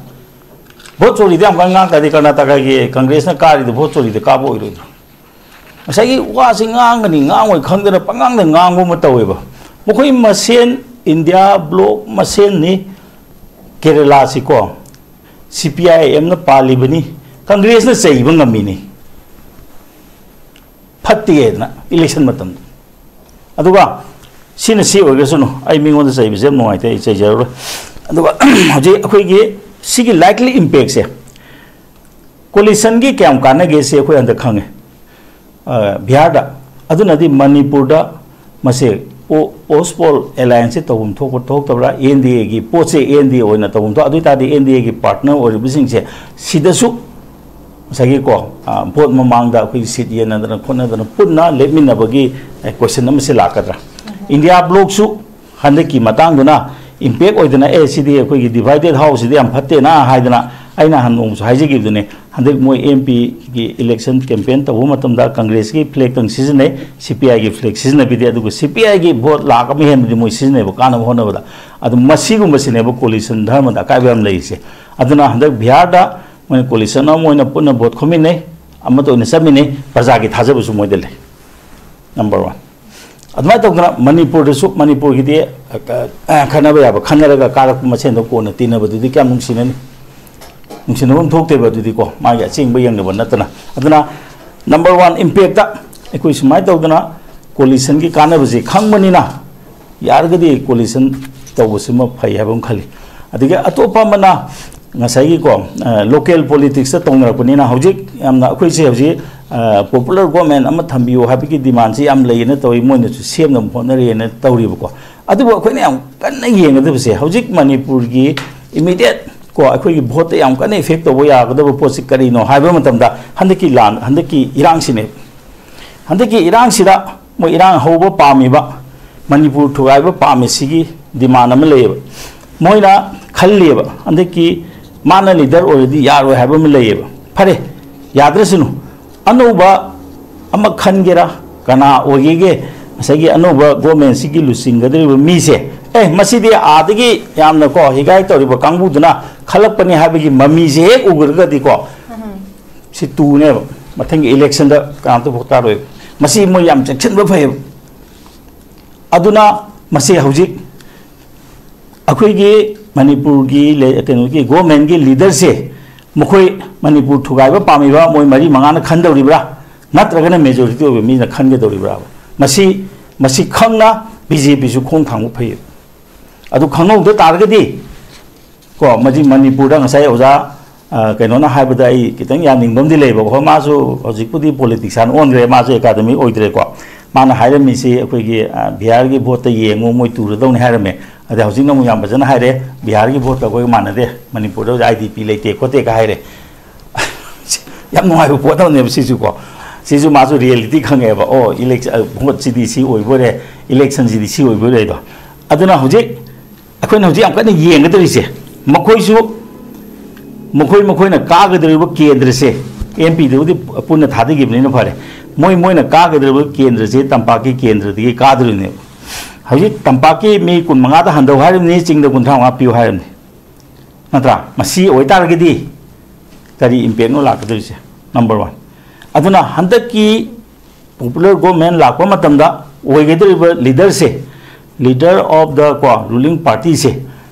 ꯚꯣꯠ ꯆꯣꯔꯤꯗ ꯌꯥꯝ ꯀꯟꯅ ꯉꯥꯡ ꯇꯥꯔꯗꯤ ꯀꯔꯅꯥꯇꯀꯥꯒꯤ ꯀꯪꯒ꯭ꯔꯦꯁꯅ ꯀꯥꯔꯤꯗꯣ ꯚꯣꯠ ꯆꯣꯔꯤꯗ ꯀꯥꯕ ꯑꯣꯏꯔꯣꯏꯗ꯭ꯔꯣ? ꯉꯁꯥꯏꯒꯤ ꯋꯥꯁꯤ ꯉꯥꯡꯒꯅꯤ ꯉꯥꯡꯉꯣꯏ ꯈꯪꯗꯅ ꯄꯉꯥꯡꯗ ꯉꯥꯡꯕ ꯑꯃ ꯇꯧꯋꯦꯕ꯫ ꯃꯈꯣꯏ ꯃꯁꯦꯟ, ꯏꯟꯗꯤꯌꯥ ꯕ꯭ꯂꯣꯛ ꯃꯁꯦꯟꯅꯤ꯫ ꯀꯦꯔꯦꯂꯥꯁꯤꯀꯣ, ꯁꯤ ꯄꯤ ꯑꯥꯏ ꯑꯦꯝꯅ ꯄꯥꯜꯂꯤꯕꯅꯤ, ꯀꯪꯒ꯭ꯔꯦꯁꯅ ꯆꯩꯕ ꯉꯝꯃꯤꯅꯤ꯫ ꯐꯠꯇꯦꯅ ꯏꯂꯦꯛꯁꯟ ꯃꯇꯝꯗ꯫ ꯑꯗꯨꯒ ꯁꯤꯅ ꯁꯤ ꯑꯣꯏꯒ꯭ꯔꯁꯅꯨ, ꯑꯩ ꯃꯤꯉꯣꯟꯗ ꯆꯩꯕꯁꯦ ꯌꯥꯝ ꯅꯨꯡꯉꯥꯏꯇꯦ, ꯑꯩ ꯆꯩꯖꯔꯔꯣꯏ꯫ ꯑꯗꯨꯒ ꯍꯧꯖꯤꯛ ꯑꯩꯈꯣꯏꯒꯤ ꯁꯤꯒꯤ ꯂꯥꯏꯛꯂꯤ ꯏꯝꯄꯦꯛꯁꯦ, ꯀꯣꯂꯤꯁꯟꯒꯤ ꯀꯌꯥꯝ ꯀꯥꯟꯅꯒꯦ ꯁꯤ ꯑꯩꯈꯣꯏ ꯍꯟꯗꯛ ꯈꯪꯉꯦ, ꯑ, ꯕꯤꯍꯥꯔꯗ꯫ ꯑꯗꯨꯅꯗꯤ ꯃꯅꯤꯄꯨꯔꯗ ꯃꯁꯦ ꯄꯣ-, ꯄꯣꯁ ꯄꯣꯜ ꯑꯦꯂꯥꯏꯟꯁꯁꯦ ꯇꯧꯐꯝ ꯊꯣꯛꯄ ꯊꯣꯛꯇꯕ꯭ꯔꯥ? ꯑꯦꯟ ꯗꯤ ꯑꯦꯒꯤ ꯄꯣꯠꯁꯦ ꯑꯦꯟ ꯗꯤ ꯑꯦ ꯑꯣꯏꯅ ꯇꯧꯐꯝ ꯊꯣꯛ, ꯑꯗꯨ ꯑꯣꯏ ꯇꯥꯔꯗꯤ ꯑꯦꯟ ꯗꯤ ꯑꯦꯒꯤ ꯄꯥꯔꯠꯅꯔ ꯑꯣꯏꯔꯤꯕꯁꯤꯡꯁꯦ ꯁꯤꯗꯁꯨ ꯉꯁꯥꯏꯒꯤꯀꯣ, ꯑ, ꯚꯣꯠ ꯃꯃꯥꯡꯗ ꯑꯩꯈꯣꯏꯒꯤ ꯁꯤꯠ ꯌꯦꯟꯅꯗꯅ ꯈꯣꯠꯅꯗꯅ ꯄꯨꯟꯅ ꯂꯦꯞꯃꯤꯟꯅꯕꯒꯤ, ꯑ, ꯀꯣꯏꯁꯟ ꯑꯃꯁꯦ ꯂꯥꯛꯀꯗ꯭ꯔꯥ? ꯏꯟꯗꯤꯌꯥ ꯕ꯭ꯂꯣꯛꯁꯨ ꯍꯟꯗꯛꯀꯤ ꯃꯇꯥꯡꯗꯨꯅ ꯏꯝꯄꯦꯛ ꯑꯣꯏꯗꯅ, "ꯑꯦ, ꯁꯤꯗꯤ ꯑꯩꯈꯣꯏꯒꯤ ꯗꯤꯚꯥꯏꯗꯦꯠ ꯍꯥꯎꯁꯁꯤꯗꯤ ꯌꯥꯝ ꯐꯠꯇꯦꯅ" ꯍꯥꯏꯗꯅ ꯑꯩꯅ ꯍꯥꯟ ꯅꯣꯡꯃꯁꯨ ꯍꯥꯏꯖꯈꯤꯕꯗꯨꯅꯦ꯫ ꯍꯟꯗꯛ ꯃꯣꯏ ꯑꯦꯝ ꯄꯤꯒꯤ ꯏꯂꯦꯛꯁꯟ ꯀꯦꯝꯄꯦꯟ ꯇꯧꯕ ꯃꯇꯝꯗ ꯀꯪꯒ꯭ꯔꯦꯁꯀꯤ ꯐ꯭ꯂꯦꯛꯇꯪ ꯁꯤꯖꯤꯟꯅꯩ, ꯁꯤ ꯄꯤ ꯑꯥꯏꯒꯤ ꯐ꯭ꯂꯦꯛ ꯁꯤꯖꯤꯟꯅꯕꯤꯗꯦ, ꯑꯗꯨꯒ ꯁꯤ ꯄꯤ ꯑꯥꯏꯒꯤ ꯚꯣꯠ ꯂꯥꯈ ꯑꯃ ꯍꯦꯟꯕꯗꯤ ꯃꯣꯏ ꯁꯤꯖꯤꯟꯅꯩꯕ ꯀꯥꯟꯅꯕ ꯍꯣꯠꯅꯕꯗ꯫ ꯑꯗꯨ ꯃꯁꯤꯒꯨꯝꯕꯁꯤꯅꯦꯕ ꯀꯣꯂꯤꯁꯟ ꯙꯔꯃꯗ ꯑꯀꯥꯏꯕ ꯌꯥꯝ ꯂꯩꯔꯤꯁꯦ꯫ ꯑꯗꯨꯅ ꯍꯟꯗꯛ ꯕꯤꯍꯥꯔꯗ ꯃꯣꯏꯅ ꯀꯣꯂꯤꯁꯟ ꯑꯃ ꯑꯣꯏꯅ ꯄꯨꯟꯅ ꯚꯣꯠ ꯈꯣꯝꯃꯤꯟꯅꯩ, ꯑꯃꯠꯇ ꯑꯣꯏꯅ ꯆꯠꯃꯤꯟꯅꯩ, ꯄ꯭ꯔꯖꯥꯒꯤ ꯊꯥꯖꯕꯁꯨ ꯃꯣꯏꯗ ꯂꯩ꯫ Number one. ꯑꯗꯨꯃꯥꯏꯅ ꯇꯧꯗꯅ ꯃꯅꯤꯄꯨꯔꯗꯁꯨ, ꯃꯅꯤꯄꯨꯔꯒꯤꯗꯤ, ꯑ, ꯈꯟꯅꯕ ꯌꯥꯕ ꯈꯟꯅꯔꯒ ꯀꯥꯔꯛꯄ ꯃꯁꯦꯟꯗ ꯀꯣꯟꯅ ꯇꯤꯟꯅꯕꯗꯨꯗꯤ ꯀꯌꯥꯝ ꯅꯨꯡꯁꯤꯅꯅꯤ? ꯅꯨꯡꯁꯤꯅꯕ ꯑꯃ ꯊꯣꯛꯇꯦꯕ ꯑꯗꯨꯗꯤꯀꯣ, ꯃꯥꯒꯤ ꯑꯆꯦꯡꯕ ꯌꯦꯡꯅꯕ ꯅꯠꯇꯅ꯫ ꯑꯗꯨꯅ ꯅꯝꯕꯔ ꯋꯥꯟ ꯏꯝꯄꯦꯛꯇ ꯑꯩꯈꯣꯏ ꯁꯨꯃꯥꯏꯅ ꯇꯧꯗꯅ ꯀꯣꯂꯤꯁꯟꯒꯤ ꯀꯥꯟꯅꯕꯁꯤ ꯈꯪꯕꯅꯤꯅ ꯌꯥꯔꯒꯗꯤ ꯀꯣꯂꯤꯁꯟ ꯇꯧꯕꯁꯤꯃ ꯐꯩ ꯍꯥꯏꯕ ꯑꯃ ꯈꯜꯂꯤ꯫ ꯑꯗꯒꯤ ꯑꯇꯣꯞꯄ ꯑꯃꯅ ꯉꯁꯥꯏꯒꯤꯀꯣ, ꯑ, ꯂꯣꯀꯦꯜ ꯄꯣꯂꯤꯇꯤꯛꯁꯇ ꯇꯧꯅꯔꯛꯄꯅꯤꯅ ꯍꯧꯖꯤꯛ ꯌꯥꯝꯅ ꯑꯩꯈꯣꯏꯁꯦ ꯍꯧꯖꯤꯛ, ꯑ, ꯄꯣꯄꯨꯂꯔ ꯒꯣꯔꯃꯦꯟ ꯑꯃ ꯊꯝꯕꯤꯌꯨ ꯍꯥꯏꯕꯒꯤ ꯗꯤꯃꯥꯟꯁꯤ ꯌꯥꯝ ꯂꯩꯌꯦꯅ ꯇꯧꯏ, ꯃꯣꯏꯅꯁꯨ ꯁꯦꯝꯅꯕ ꯍꯣꯠꯅꯔꯤꯑꯅ ꯇꯧꯔꯤꯕꯀꯣ꯫ ꯑꯗꯨꯕꯨ ꯑꯩꯈꯣꯏꯅ ꯌꯥꯝ ꯀꯟꯅ ꯌꯦꯡꯒꯗꯕꯁꯦ ꯍꯧꯖꯤꯛ ꯃꯅꯤꯄꯨꯔꯒꯤ ꯏꯃꯤꯗꯤꯌꯦꯠ ꯀꯣ ꯑꯩꯈꯣꯏꯒꯤ ꯚꯣꯠꯇ ꯌꯥꯝ ꯀꯟꯅ ꯏꯐꯦꯛ ꯇꯧꯕ ꯌꯥꯒꯗꯕ ꯄꯣꯠꯁꯤ ꯀꯔꯤꯅꯣ ꯍꯥꯏꯕ ꯃꯇꯝꯗ ꯍꯟꯗꯛꯀꯤ ꯂꯥꯟ, ꯍꯟꯗꯛꯀꯤ ꯏꯔꯥꯡꯁꯤꯅꯦ꯫ ꯍꯟꯗꯛꯀꯤ ꯏꯔꯥꯡꯁꯤꯗ ꯃꯣꯏ ꯏꯔꯥꯡ ꯍꯧꯕ ꯄꯥꯝꯃꯤꯕ, ꯃꯅꯤꯄꯨꯔ ꯊꯨꯒꯥꯏꯕ ꯄꯥꯝꯃꯤ, ꯁꯤꯒꯤ ꯗꯤꯃꯥꯟ ꯑꯃ ꯂꯩꯌꯦꯕ꯫ ꯃꯣꯏꯅ ꯈꯜꯂꯤꯕ, ꯍꯟꯗꯛꯀꯤ ꯃꯥꯅ ꯂꯤꯗꯔ ꯑꯣꯏꯔꯗꯤ ꯌꯥꯔꯣꯏ ꯍꯥꯏꯕ ꯑꯃ ꯂꯩꯌꯦꯕ꯫ ꯐꯔꯦ, ꯌꯥꯗ꯭ꯔꯁꯅꯨ, ꯑꯅꯧꯕ ꯑꯃ ꯈꯟꯒꯦꯔꯥ, ꯀꯅꯥ ꯑꯣꯏꯒꯦꯒꯦ, ꯉꯁꯥꯏꯒꯤ ꯑꯅꯧꯕ ꯒꯣꯔꯃꯦꯟꯁꯤꯒꯤ ꯂꯨꯆꯤꯡꯒꯗꯧꯔꯤꯕ ꯃꯤꯁꯦ, ꯑꯦ, ꯃꯁꯤꯗꯤ ꯑꯥꯗꯒꯤ ꯌꯥꯝꯅꯀꯣ ꯍꯤꯒꯥꯏ ꯇꯧꯔꯤꯕ ꯀꯥꯡꯕꯨꯗꯨꯅ ꯈꯜꯂꯛꯄꯅꯤ ꯍꯥꯏꯕꯒꯤ ꯃꯃꯤꯁꯦ ꯍꯦꯛ ꯎꯈ꯭ꯔꯒꯗꯤꯀꯣ, ꯁꯤ ꯇꯨꯅꯦꯕ, ꯃꯊꯪꯒꯤ ꯏꯂꯦꯛꯁꯟꯗ ꯀꯅꯥꯝꯇ ꯚꯣꯠ ꯀꯥꯔꯣꯏꯕ꯫ ꯃꯁꯤ ꯃꯣꯏ ꯌꯥꯝ ꯆꯦꯛꯁꯤꯟꯕ ꯐꯩꯌꯦꯕ꯫ ꯑꯗꯨꯅ ꯃꯁꯤ ꯍꯧꯖꯤꯛ ꯑꯩꯈꯣꯏꯒꯤ ꯃꯅꯤꯄꯨꯔꯒꯤ ꯂꯩ-, ꯀꯩꯅꯣꯒꯤ ꯒꯣꯔꯃꯦꯟꯒꯤ ꯂꯤꯗꯔꯁꯦ, ꯃꯈꯣꯏ ꯃꯅꯤꯄꯨꯔ ꯊꯨꯒꯥꯏꯕ ꯄꯥꯝꯃꯤꯕ ꯃꯣꯏ ꯃꯔꯤ ꯃꯉꯥꯅ ꯈꯟꯗꯧꯔꯤꯕ꯭ꯔꯥ, ꯅꯠꯇ꯭ꯔꯒꯅ ꯃꯦꯖꯣꯔꯤꯇꯤ ꯑꯣꯏꯕ ꯃꯤꯅ ꯈꯟꯒꯗꯧꯔꯤꯕ꯭ꯔꯥ? ꯃꯁꯤ, ꯃꯁꯤ ꯈꯪꯅ ꯕꯤ ꯖꯦ ꯄꯤꯁꯨ ꯈꯣꯡ ꯊꯥꯡꯕ ꯐꯩꯌꯦꯕ꯫ ꯑꯗꯨ ꯈꯪꯍꯧꯗ ꯇꯥꯔꯒꯗꯤ ꯀꯣ, ꯃꯁꯤ ꯃꯅꯤꯄꯨꯔꯗ ꯉꯁꯥꯏ ꯑꯣꯖꯥ, ꯑ, ꯀꯩꯅꯣꯅ ꯍꯥꯏꯕꯗ ꯑꯩ ꯈꯤꯇꯪ ꯌꯥꯅꯤꯡꯕ ꯑꯃꯗꯤ ꯂꯩꯕ꯫ ꯍꯣꯏ, ꯃꯥꯁꯨ ꯍꯧꯖꯤꯛꯄꯨꯗꯤ ꯄꯣꯂꯤꯇꯤꯛꯁꯤꯌꯥꯟ ꯑꯣꯟꯈ꯭ꯔꯦ, ꯃꯥꯁꯨ ꯑꯦꯀꯥꯗꯃꯤꯛ ꯑꯣꯏꯗ꯭ꯔꯦꯀꯣ꯫ ꯃꯥꯅ ꯍꯥꯏꯔꯝꯃꯤꯁꯤ ꯑꯩꯈꯣꯏꯒꯤ, ꯑ, ꯕꯤꯍꯥꯔꯒꯤ ꯚꯣꯠꯇ ꯌꯦꯡꯉꯨ, ꯃꯣꯏ ꯇꯨꯔꯗꯧꯅꯤ ꯍꯥꯏꯔꯝꯃꯦ꯫ ꯑꯗꯩ ꯍꯧꯖꯤꯛꯅ ꯑꯃꯨꯛ ꯌꯥꯝ ꯐꯖꯅ ꯍꯥꯏꯔꯦ, ꯕꯤꯍꯥꯔꯒꯤ ꯚꯣꯠꯀ ꯑꯩꯈꯣꯏꯒ ꯃꯥꯟꯅꯗꯦ, ꯃꯅꯤꯄꯨꯔꯗ ꯍꯧꯖꯤꯛ ꯑꯥꯏ ꯗꯤ ꯄꯤ ꯂꯩꯇꯦ ꯈꯣꯠꯇꯦꯒ ꯍꯥꯏꯔꯦ꯫ ꯌꯥꯝ ꯅꯨꯡꯉꯥꯏꯕ ꯄꯣꯠ ꯑꯃꯅꯦꯕ ꯁꯤꯁꯨꯀꯣ꯫ ꯁꯤꯁꯨ ꯃꯥꯁꯨ ꯔꯤꯌꯦꯂꯤꯇꯤ ꯈꯪꯉꯦꯕ꯫ ꯑꯣ, ꯏꯂꯦꯛ-, ꯑ, ꯚꯣꯠꯁꯤꯗꯤ ꯁꯤ ꯑꯣꯏꯕꯣꯏꯔꯦ, ꯏꯂꯦꯛꯁꯟꯁꯤꯗꯤ ꯁꯤ ꯑꯣꯏꯕꯣꯏꯔꯦꯗꯣ꯫ ꯑꯗꯨꯅ ꯍꯧꯖꯤꯛ ꯑꯩꯈꯣꯏꯅ ꯍꯧꯖꯤꯛ ꯌꯥꯝ ꯀꯟꯅ ꯌꯦꯡꯒꯗꯧꯔꯤꯁꯦ, ꯃꯈꯣꯏꯁꯨ, ꯃꯈꯣꯏ ꯃꯈꯣꯏꯅ ꯀꯥꯒꯗꯧꯔꯤꯕ ꯀꯦꯟꯗ꯭ꯔꯁꯦ, ꯑꯦꯝ ꯄꯤꯗꯨꯕꯨꯗꯤ ꯄꯨꯟꯅ ꯊꯥꯗꯈꯤꯕꯅꯤꯅ ꯐꯔꯦ, ꯃꯣꯏ ꯃꯣꯏꯅ ꯀꯥꯒꯗꯧꯔꯤꯕ ꯀꯦꯟꯗ꯭ꯔꯁꯦ ꯇꯝꯄꯥꯛꯀꯤ ꯀꯦꯟꯗ꯭ꯔꯗꯒꯤ ꯀꯥꯗꯣꯔꯤꯕꯅꯦꯕ꯫ ꯍꯧꯖꯤꯛ ꯇꯝꯄꯥꯛꯀꯤ ꯃꯤ ꯀꯨꯟ ꯃꯉꯥꯗ ꯍꯟꯊꯧ ꯍꯥꯏꯔꯤꯕꯅꯤ, ꯆꯤꯡꯗ ꯀꯨꯟꯊ꯭ꯔꯥ ꯃꯉꯥ ꯄꯤꯌꯨ ꯍꯥꯏꯔꯤꯕꯅꯤ, ꯅꯠꯇ꯭ꯔꯥ? ꯃꯁꯤ ꯑꯣꯏꯇꯥꯔꯒꯗꯤ ꯀꯔꯤ ꯏꯝꯄꯦꯛꯅꯣ ꯂꯥꯛꯀꯗꯧꯔꯤꯁꯦ? Number one. ꯑꯗꯨꯅ ꯍꯟꯗꯛꯀꯤ ꯄꯣꯄꯨꯂꯔ ꯒꯣꯔꯃꯦꯟ ꯂꯥꯛꯄ ꯃꯇꯝꯗ ꯑꯣꯏꯒꯗꯧꯔꯤꯕ ꯂꯤꯗꯔꯁꯦ, leader of the, ꯀꯣ, ruling partyꯁꯦ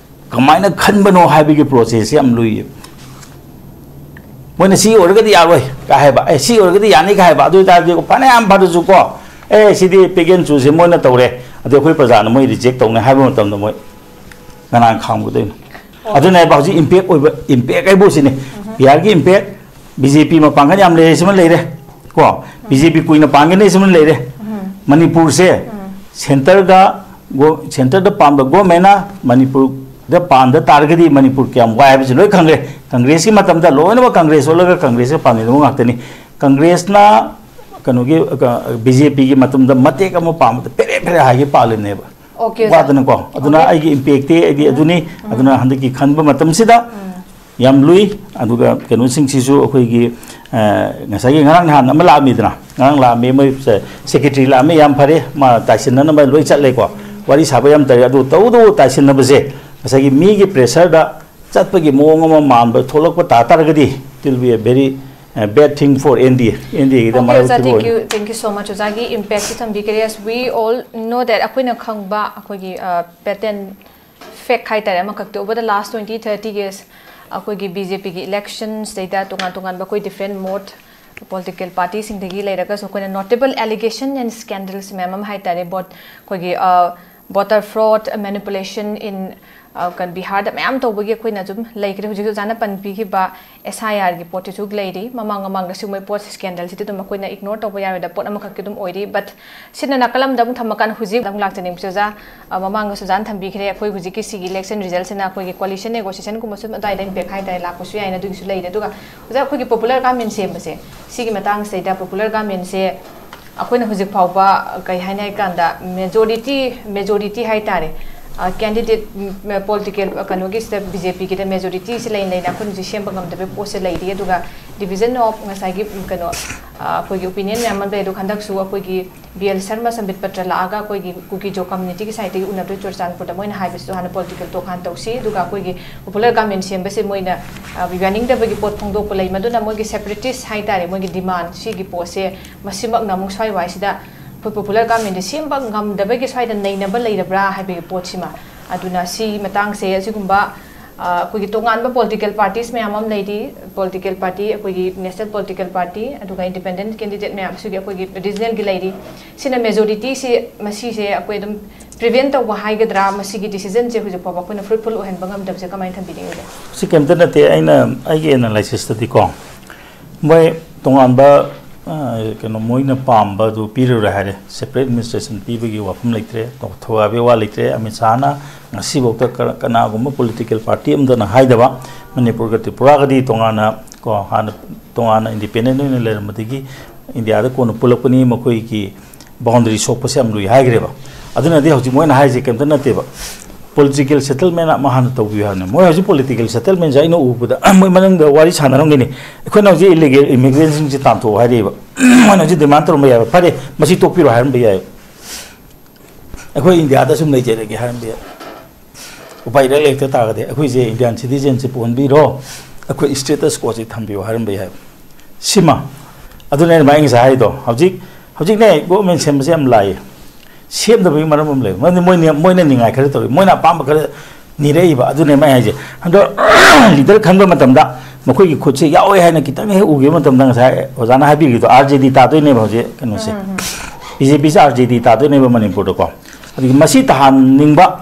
ꯀꯃꯥꯏꯅ ꯈꯟꯕꯅꯣ ꯍꯥꯏꯕꯒꯤ ꯄ꯭ꯔꯣꯁꯦꯁꯁꯦ ꯌꯥꯝ ꯂꯨꯏꯌꯦꯕ꯫ ꯃꯣꯏꯅ ꯁꯤ ꯑꯣꯏꯔꯒꯗꯤ ꯌꯥꯔꯣꯏ ꯀꯥꯏ ꯍꯥꯏꯕ, ꯑꯦ, ꯁꯤ ꯑꯣꯏꯔꯒꯗꯤ ꯌꯥꯅꯤ ꯀꯥꯏ ꯍꯥꯏꯕ, ꯑꯗꯨ ꯑꯣꯏꯇꯥꯔꯗꯤ ꯐꯅꯌꯥꯝ ꯐꯔꯁꯨꯀꯣ, ꯑꯦ, ꯁꯤꯗꯤ pick and chooseꯁꯦ ꯃꯣꯏꯅ ꯇꯧꯔꯦ, ꯑꯗꯩ ꯑꯩꯈꯣꯏ ꯄ꯭ꯔꯖꯥꯅ ꯃꯣꯏ ꯔꯤꯖꯦꯛ ꯇꯧꯅꯤ ꯍꯥꯏꯕ ꯃꯇꯝꯗ ꯃꯣꯏ ꯀꯅꯥꯅ ꯈꯥꯡꯒꯗꯣꯏꯅꯣ? ꯑꯣ꯫ ꯑꯗꯨꯅꯦꯕ ꯍꯧꯖꯤꯛ ꯏꯝꯄꯦꯛ ꯑꯣꯏꯕ, ꯏꯝꯄꯦꯛ ꯍꯥꯏꯕꯨ ꯁꯤꯅꯤ꯫ ꯎꯝꯍꯨꯝ꯫ ꯕꯤꯍꯥꯔꯒꯤ ꯏꯝꯄꯦꯛ, ꯕꯤ ꯖꯦ ꯄꯤ ꯃꯄꯥꯡꯒꯜ ꯌꯥꯝ ꯂꯩꯔꯦ, ꯁꯤꯃ ꯂꯩꯔꯦ ꯀꯣ, ꯎꯝ꯫ ꯕꯤ ꯖꯦ ꯄꯤ ꯀꯨꯏꯅ ꯄꯥꯟꯒꯅꯤ, ꯁꯤꯃ ꯂꯩꯔꯦ꯫ ꯎꯝ꯫ ꯃꯅꯤꯄꯨꯔꯁꯦ, ꯎꯝ꯫ ꯁꯦꯟꯇꯔꯒ ꯒꯣ-, ꯁꯦꯟꯇꯔꯗ ꯄꯥꯟꯕ ꯒꯣꯔꯃꯦꯟꯅ ꯃꯅꯤꯄꯨꯔꯗ ꯄꯥꯟꯗ ꯇꯥꯔꯒꯗꯤ ꯃꯅꯤꯄꯨꯔ ꯀꯌꯥꯝ ꯋꯥꯏ ꯍꯥꯏꯕꯁꯤ ꯂꯣꯏ ꯈꯪꯈ꯭ꯔꯦ꯫ ꯀꯪꯒ꯭ꯔꯦꯁꯀꯤ ꯃꯇꯝꯗ ꯂꯣꯏꯅꯃꯛ ꯀꯪꯒ꯭ꯔꯦꯁ ꯑꯣꯜꯂꯒ ꯀꯪꯒ꯭ꯔꯦꯁꯀ ꯄꯥꯟꯃꯤꯟꯅꯕ ꯉꯥꯛꯇꯅꯤ꯫ ꯀꯪꯒ꯭ꯔꯦꯁꯅ ꯀꯩꯅꯣꯒꯤ ꯕꯤ ꯖꯦ ꯄꯤꯒꯤ ꯃꯇꯝꯗ ꯃꯇꯦꯛ ꯑꯃ ꯄꯥꯝꯕꯗ ꯄꯦꯔꯦ ꯄꯦꯔꯦ ꯍꯥꯏꯒꯤ ꯄꯥꯜꯂꯤꯕꯅꯦꯕ꯫ Okay, ꯑꯣꯖꯥ꯫ ꯋꯥꯗꯅꯀꯣ꯫ ꯑꯗꯨꯅ Okay. ꯑꯩꯒꯤ ꯏꯝꯄꯦꯛꯇꯤ ꯑꯩꯗꯤ ꯑꯗꯨꯅꯤ꯫ ꯑꯗꯨꯅ ꯍꯟꯗꯛꯀꯤ ꯈꯟꯕ ꯃꯇꯝꯁꯤꯗ ꯌꯥꯝ ꯂꯨꯏ꯫ ꯑꯗꯨꯒ ꯀꯩꯅꯣꯁꯤꯡꯁꯤꯁꯨ ꯑꯩꯈꯣꯏꯒꯤ, ꯑ, ꯉꯁꯥꯏꯒꯤ ꯉꯔꯥꯡ ꯅꯍꯥꯟ ꯑꯃ ꯂꯥꯛꯑꯝꯃꯤꯗꯅ, ꯉꯔꯥꯡ ꯂꯥꯛꯑꯝꯃꯤ, ꯃꯣꯏ ꯁꯦ-, ꯁꯦꯀ꯭ꯔꯦꯇꯔꯤ ꯂꯥꯛꯑꯝꯃꯤ, ꯌꯥꯝ ꯐꯔꯦ, ꯃꯥ ꯇꯥꯏꯁꯤꯟꯅꯅꯕ ꯂꯣꯏ ꯆꯠꯂꯦꯀꯣ꯫ ꯋꯥꯔꯤ ꯁꯥꯕ ꯌꯥꯝ ꯇꯧꯔꯦ꯫ ꯑꯗꯨ ꯇꯧꯗꯧ ꯇꯥꯏꯁꯤꯟꯅꯕꯁꯦ ꯉꯁꯥꯏꯒꯤ ꯃꯤꯒꯤ ꯄ꯭ꯔꯦꯁꯔꯗ ꯆꯠꯄꯒꯤ ꯃꯑꯣꯡ ꯑꯃ ꯃꯥꯟꯕ ꯊꯣꯛꯂꯛꯄ ꯇꯥ ꯇꯥꯔꯒꯗꯤ, it will be a very, uh, bad thing for N D A꯫ N D A ꯒꯤꯗ Okay, ꯃꯔꯥꯏꯕꯛ ꯑꯣꯖꯥ, ꯊꯤꯕ thank ꯑꯣꯏꯔꯦ꯫ You, thank you so much, ꯑꯣꯖꯥꯒꯤ ꯏꯝꯄꯦꯛꯁꯤ ꯊꯝꯕꯤꯈ꯭ꯔꯦ꯫ As we all know that, ꯑꯩꯈꯣꯏꯅ ꯈꯪꯕ ꯑꯩꯈꯣꯏꯒꯤ ꯄꯦꯇꯔꯟ, ꯐꯦꯛ ꯍꯥꯏꯇꯥꯔꯦ, ꯑꯃꯈꯛꯇꯤ over the last twenty thirty years ꯑꯩꯈꯣꯏꯒꯤ ꯕꯤ ꯖꯦ ꯄꯤꯒꯤ ꯏꯂꯦꯛꯁꯟꯁꯤꯗꯩꯗ ꯇꯣꯉꯥꯟ ꯇꯣꯉꯥꯟꯕ ꯑꯩꯈꯣꯏ ꯗꯤꯐ꯭ꯔꯦꯟ ꯃꯣꯠ ꯄꯣꯂꯤꯇꯤꯀꯦꯜ ꯄꯥꯔꯇꯤꯁꯤꯡꯗꯒꯤ ꯂꯩꯔꯒꯁꯨ ꯑꯩꯈꯣꯏꯅ ꯅꯣꯇꯦꯕꯜ ꯑꯦꯂꯤꯒꯦꯁꯟ ꯑꯦꯟ ꯁ꯭ꯀꯦꯟꯗꯜꯁ ꯃꯌꯥꯝ ꯑꯃ ꯍꯥꯏꯇꯥꯔꯦ, ꯕꯣꯠ ꯑꯩꯈꯣꯏꯒꯤ voter fraud, manipulation in, ꯀꯩꯅꯣ, ꯕꯤꯍꯥꯔꯗ ꯃꯌꯥꯝ ꯇꯧꯕꯒꯤ ꯑꯩꯈꯣꯏꯅ ꯑꯗꯨꯝ ꯂꯩꯈ꯭ꯔꯦ꯫ ꯍꯧꯖꯤꯛ ꯑꯣꯖꯥꯅ ꯄꯟꯕꯤꯈꯤꯕ ꯑꯦꯁ ꯑꯥꯏ ꯑꯥꯔꯒꯤ ꯄꯣꯠꯇꯨꯁꯨ ꯂꯩꯔꯤ꯫ ꯃꯃꯥꯡ ꯃꯃꯥꯡꯗ ꯁꯤꯒꯨꯝꯕ ꯄꯣꯠ ꯁ꯭ꯀꯦꯟꯗꯜꯁꯤꯗꯤ ꯑꯗꯨꯝ ꯑꯩꯈꯣꯏꯅ ꯏꯒꯅꯣꯔ ꯇꯧꯕ ꯌꯥꯔꯣꯏꯗ ꯄꯣꯠ ꯑꯃꯈꯛꯇꯤ ꯑꯗꯨꯝ ꯑꯣꯏꯔꯤ꯫ But ꯁꯤꯅ ꯅꯥꯀꯜ ꯑꯃꯗ ꯑꯃꯨꯛ ꯊꯝꯃꯀꯥꯟꯗ ꯍꯧꯖꯤꯛ ꯑꯃꯨꯛ ꯂꯥꯛꯆꯅꯤꯡꯕꯁꯦ ꯑꯣꯖꯥ, ꯑ, ꯃꯃꯥꯡꯗꯁꯨ ꯑꯣꯖꯥꯅ ꯊꯝꯕꯤꯈ꯭ꯔꯦ, ꯑꯩꯈꯣꯏ ꯍꯧꯖꯤꯛꯀꯤ ꯁꯤꯒꯤ ꯏꯂꯦꯛꯁꯟ ꯔꯤꯖꯜꯁꯤꯅ ꯑꯩꯈꯣꯏꯒꯤ ꯀꯣꯂꯤꯁꯟ ꯅꯦꯒꯣꯁꯤꯌꯦꯁꯟꯒꯨꯝꯕꯁꯨ ꯑꯗꯨꯋꯥꯏꯗ ꯏꯝꯄꯦꯛ ꯍꯥꯏꯇꯥꯔꯦ ꯂꯥꯛꯄꯁꯨ ꯌꯥꯏꯅ ꯑꯗꯨꯒꯤꯁꯨ ꯂꯩꯔꯦ꯫ ꯑꯗꯨꯒ ꯑꯣꯖꯥ, ꯑꯩꯈꯣꯏꯒꯤ ꯄꯣꯄꯨꯂꯔ ꯒꯚꯔꯟꯃꯦꯟ ꯁꯦꯝꯕꯁꯦ, ꯁꯤꯒꯤ ꯃꯇꯥꯡꯁꯤꯗꯩꯗ ꯄꯣꯄꯨꯂꯔ ꯒꯚꯔꯟꯃꯦꯟꯁꯦ ꯑꯩꯈꯣꯏꯅ ꯍꯧꯖꯤꯛ ꯐꯥꯎꯕ ꯀꯩ ꯍꯥꯏꯅꯤ ꯍꯥꯏ ꯀꯥꯟꯗ ꯃꯦꯖꯣꯔꯤꯇꯤ, ꯃꯦꯖꯣꯔꯤꯇꯤ ꯍꯥꯏꯇꯥꯔꯦ, ꯀꯦꯟꯗꯤꯗꯦꯠ, ꯄꯣꯂꯤꯇꯤꯀꯦꯜ ꯀꯩꯅꯣꯒꯤꯁꯤꯗ ꯕꯤ ꯖꯦ ꯄꯤꯒꯤꯗ ꯃꯦꯖꯣꯔꯤꯇꯤꯁꯤ ꯂꯩꯅ ꯂꯩꯅ ꯑꯩꯈꯣꯏꯅ ꯍꯧꯖꯤꯛ ꯁꯦꯝꯕ ꯉꯝꯗꯕ ꯄꯣꯠꯁꯦ ꯂꯩꯔꯤ꯫ ꯑꯗꯨꯒ ꯗꯤꯕꯤꯖꯟ ꯑꯣꯐ ꯉꯁꯥꯏꯒꯤ, ꯎꯝ, ꯀꯩꯅꯣ, ꯑ, ꯑꯩꯈꯣꯏꯒꯤ ꯑꯣꯄꯤꯅꯤꯌꯟ ꯃꯌꯥꯝ ꯑꯃ ꯂꯩ꯫ ꯑꯗꯨꯒ ꯍꯟꯗꯛꯁꯨ ꯑꯩꯈꯣꯏꯒꯤ ꯕꯤ ꯑꯦꯜ ꯁꯔꯃ ꯁꯝꯕꯤꯠ ꯄꯇ꯭ꯔ ꯂꯥꯛꯑꯒ ꯑꯩꯈꯣꯏꯒꯤ ꯀꯨꯀꯤ ꯖꯣ ꯀꯝꯃꯨꯅꯤꯇꯤꯒꯤ ꯁꯥꯏꯠꯇꯒꯤ ꯎꯅꯕꯗ ꯆꯨꯔꯆꯥꯟꯄꯨꯔꯗ ꯃꯣꯏꯅ ꯍꯥꯏꯕꯁꯤꯁꯨ ꯍꯥꯟꯅ ꯄꯣꯂꯤꯇꯤꯀꯦꯜ ꯇꯣꯛ ꯍꯥꯟꯅ ꯇꯧꯁꯤ, ꯑꯗꯨꯒ ꯑꯩꯈꯣꯏꯒꯤ ꯄꯣꯄꯨꯂꯔ ꯒꯚꯔꯟꯃꯦꯟ ꯁꯦꯝꯕꯁꯦ ꯃꯣꯏꯅ, ꯑ, ꯌꯥꯅꯤꯡꯗꯕꯒꯤ ꯄꯣꯠ ꯐꯣꯡꯗꯣꯛꯄ ꯂꯩ꯫ ꯃꯗꯨꯅ ꯃꯣꯏꯒꯤ ꯁꯦꯄꯔꯦꯇꯤꯁ ꯍꯥꯏꯇꯥꯔꯦ, ꯃꯣꯏꯒꯤ ꯗꯤꯃꯥꯟ ꯁꯤꯒꯤ ꯄꯣꯠꯁꯦ ꯃꯁꯤꯃꯛꯅ ꯑꯃꯨꯛ ꯁ꯭ꯋꯥꯏ ꯋꯥꯏꯁꯤꯗ ꯑꯩꯈꯣꯏ ꯄꯣꯄꯨꯂꯔ ꯒꯚꯔꯟꯃꯦꯟꯁꯦ ꯁꯦꯝꯕ ꯉꯝꯗꯕꯒꯤ ꯁ꯭ꯋꯥꯏꯗ ꯅꯩꯅꯕ ꯂꯩꯔꯕ꯭ꯔꯥ ꯍꯥꯏꯕꯒꯤ ꯄꯣꯠꯁꯤꯃ꯫ ꯑꯗꯨꯅ ꯁꯤ ꯃꯇꯥꯡꯁꯦ ꯑꯁꯤꯒꯨꯝꯕ, ꯑ, ꯑꯩꯈꯣꯏꯒꯤ ꯇꯣꯉꯥꯟꯕ ꯄꯣꯂꯤꯇꯤꯀꯦꯜ ꯄꯥꯔꯇꯤꯁ ꯃꯌꯥꯝ ꯑꯃ ꯂꯩꯔꯤ꯫ ꯄꯣꯂꯤꯇꯤꯀꯦꯜ ꯄꯥꯔꯇꯤ, ꯑꯩꯈꯣꯏꯒꯤ ꯅꯦꯁꯅꯦꯜ ꯄꯣꯂꯤꯇꯤꯀꯦꯜ ꯄꯥꯔꯇꯤ, ꯑꯗꯨꯒ ꯏꯟꯗꯤꯄꯦꯟꯗꯦꯟꯠ ꯀꯦꯟꯗꯤꯗꯦꯠ ꯃꯌꯥꯝ, ꯁꯤꯒꯤ ꯑꯩꯈꯣꯏꯒꯤ ꯔꯤꯖꯅꯦꯜꯒꯤ ꯂꯩꯔꯤ꯫ ꯁꯤꯅ ꯃꯦꯖꯣꯔꯤꯇꯤꯁꯤ, ꯃꯁꯤꯁꯦ ꯑꯩꯈꯣꯏ ꯑꯗꯨꯝ ꯄ꯭ꯔꯤꯚꯦꯟꯠ ꯇꯧꯕ ꯍꯥꯏꯒꯗ꯭ꯔꯥ, ꯃꯁꯤꯒꯤ ꯗꯤꯁꯤꯖꯟꯁꯦ ꯍꯧꯖꯤꯛ ꯐꯥꯎꯕ ꯑꯩꯈꯣꯏꯅ ꯐ꯭ꯔꯨꯠꯐꯨꯜ ꯑꯣꯏꯍꯟꯕ ꯉꯝꯗꯕꯁꯦ ꯀꯃꯥꯏꯅ ꯊꯝꯕꯤꯅꯤꯡꯉꯤꯒꯦ? ꯁꯤ ꯀꯩꯝꯇ ꯅꯠꯇꯦ꯫ ꯑꯩꯅ, ꯑꯩꯒꯤ ꯑꯦꯅꯥꯂꯥꯏꯁꯤꯁꯇꯗꯤꯀꯣ, ꯃꯣꯏ ꯇꯣꯉꯥꯟꯕ, ꯑ, ꯀꯩꯅꯣ, ꯃꯣꯏꯅ ꯄꯥꯝꯕꯗꯨ ꯄꯤꯔꯨꯔꯦ ꯍꯥꯏꯔꯦ, ꯁꯦꯄꯔꯦꯠ ꯑꯦꯗꯃꯤꯅꯤꯁꯇ꯭ꯔꯦꯁꯟ ꯄꯤꯕꯒꯤ ꯋꯥꯐꯝ ꯂꯩꯇ꯭ꯔꯦ, ꯊꯧꯒꯥꯕꯒꯤ ꯋꯥ ꯂꯩꯇ꯭ꯔꯦ꯫ ꯑꯃꯤꯠ ꯁꯥꯍꯅ ꯉꯁꯤꯐꯥꯎꯗ ꯀ-, ꯀꯅꯥꯒꯨꯝꯕ ꯄꯣꯂꯤꯇꯤꯀꯦꯜ ꯄꯥꯔꯇꯤ ꯑꯃꯗꯅ ꯍꯥꯏꯗꯕ, ꯃꯅꯤꯄꯨꯔꯒ ꯇ꯭ꯔꯤꯄꯨꯔꯥꯒꯗꯤ ꯇꯣꯉꯥꯟꯅ ꯀꯣ, ꯍꯥꯟꯅ ꯇꯣꯉꯥꯟꯅ ꯏꯟꯗꯤꯄꯦꯟꯗꯦꯟ ꯑꯣꯏꯅ ꯂꯩꯔꯝꯕꯗꯒꯤ ꯏꯟꯗꯤꯌꯥꯗ ꯀꯣꯟꯅ ꯄꯨꯜꯂꯛꯄꯅꯤ, ꯃꯈꯣꯏꯒꯤ ꯕꯥꯎꯟꯗꯔꯤ ꯁꯣꯛꯄꯁꯦ ꯌꯥꯝ ꯂꯨꯏ ꯍꯥꯏꯈ꯭ꯔꯦꯕ꯫ ꯑꯗꯨꯅꯗꯤ ꯍꯧꯖꯤꯛ ꯃꯣꯏꯅ ꯍꯥꯏꯔꯤꯁꯦ ꯀꯩꯝꯇ ꯅꯠꯇꯦꯕ, ꯄꯣꯂꯤꯇꯤꯀꯦꯜ ꯁꯦꯇꯜꯃꯦꯟ ꯑꯃ ꯍꯥꯟꯅ ꯇꯧꯕꯤꯌꯨ ꯍꯥꯏꯕꯅꯦ꯫ ꯃꯣꯏ ꯍꯧꯖꯤꯛ ꯄꯣꯂꯤꯇꯤꯀꯦꯜ ꯁꯦꯇꯜꯃꯦꯟꯁꯦ ꯑꯩꯅ ꯎꯕꯗ ꯃꯣꯏ ꯃꯅꯨꯡꯗ ꯋꯥꯔꯤ ꯁꯥꯟꯅꯔꯝꯒꯅꯤ, ꯑꯩꯈꯣꯏꯅ ꯍꯧꯖꯤꯛ ꯏꯂꯤꯒꯦꯜ ꯏꯃꯤꯒ꯭ꯔꯦꯟꯁꯤꯡꯁꯦ ꯇꯥꯟꯊꯣꯛꯑꯣ ꯍꯥꯏꯔꯛꯏꯕ꯫ ꯃꯣꯏꯅ ꯍꯧꯖꯤꯛ ꯗꯤꯃꯥꯟ ꯇꯧꯔꯝꯕ ꯌꯥꯏꯕ, ꯐꯔꯦ, ꯃꯁꯤ ꯇꯣꯛꯄꯤꯔꯣ ꯍꯥꯏꯔꯝꯕ ꯌꯥꯏꯕ꯫ ꯑꯩꯈꯣꯏ ꯏꯟꯗꯤꯌꯥꯗ ꯁꯨꯝ ꯂꯩꯖꯔꯒꯦ ꯍꯥꯏꯔꯝꯕ ꯌꯥꯏ꯫ ꯎꯄꯥꯏ ꯏꯔꯩ ꯂꯩꯇ ꯇꯥꯔꯒꯗꯤ ꯑꯩꯈꯣꯏꯁꯦ ꯏꯟꯗꯤꯌꯥꯟ ꯁꯤꯇꯤꯖꯦꯟꯁꯤꯞ ꯑꯣꯟꯕꯤꯔꯣ, ꯑꯩꯈꯣꯏ ꯁ꯭ꯇꯦꯇꯁ ꯀꯣꯁꯤ ꯊꯝꯕꯤꯌꯣ ꯍꯥꯏꯔꯝꯕ ꯌꯥꯏꯕ꯫ ꯁꯤꯃ꯫ ꯑꯗꯨꯅꯦ ꯑꯩꯅ ꯃꯥ ꯉꯁꯥꯏ ꯍꯥꯏꯗꯣ, ꯍꯧꯖꯤꯛ, ꯍꯧꯖꯤꯛꯅꯦ ꯒꯣꯔꯃꯦꯟ ꯁꯦꯝꯕꯁꯦ ꯌꯥꯝ ꯂꯥꯏꯌꯦ꯫ ꯁꯦꯝꯗꯕꯒꯤ ꯃꯔꯝ ꯑꯃ ꯂꯩ꯫ ꯃꯔꯝꯗꯤ ꯃꯣꯏꯅ, ꯃꯣꯏꯅ ꯅꯤꯡꯉꯥꯏ ꯈꯔ ꯇꯧꯔꯤ, ꯃꯣꯏꯅ ꯑꯄꯥꯝꯕ ꯈꯔ ꯅꯤꯔꯛꯏꯕ꯫ ꯑꯗꯨꯅꯦ ꯃꯥ ꯍꯥꯏꯁꯦ꯫ ꯍꯟꯗꯛ ꯂꯤꯗꯔ ꯈꯟꯕ ꯃꯇꯝꯗ ꯃꯈꯣꯏꯒꯤ ꯈꯨꯠꯁꯦ ꯌꯥꯎꯋꯦ ꯍꯥꯏꯅ ꯈꯤꯇꯪ ꯍꯦꯛ ꯎꯈꯤꯕ ꯃꯇꯝꯗ, ꯉꯁꯥꯏ ꯑꯣꯖꯥꯅ ꯍꯥꯏꯕꯤꯈꯤꯗꯣ, ꯑꯥꯔ ꯖꯦ ꯗꯤ ꯇꯥꯗꯣꯏꯅꯦꯕ ꯍꯧꯖꯤꯛ ꯀꯩꯅꯣꯁꯦ, ꯕꯤ ꯖꯦ ꯄꯤꯁꯦ ꯑꯥꯔ ꯖꯦ ꯗꯤ ꯇꯥꯗꯣꯏꯅꯦꯕ ꯃꯅꯤꯄꯨꯔꯗꯀꯣ꯫ ꯑꯗꯨꯒꯤ ꯃꯁꯤ ꯇꯥꯍꯟꯅꯤꯡꯕ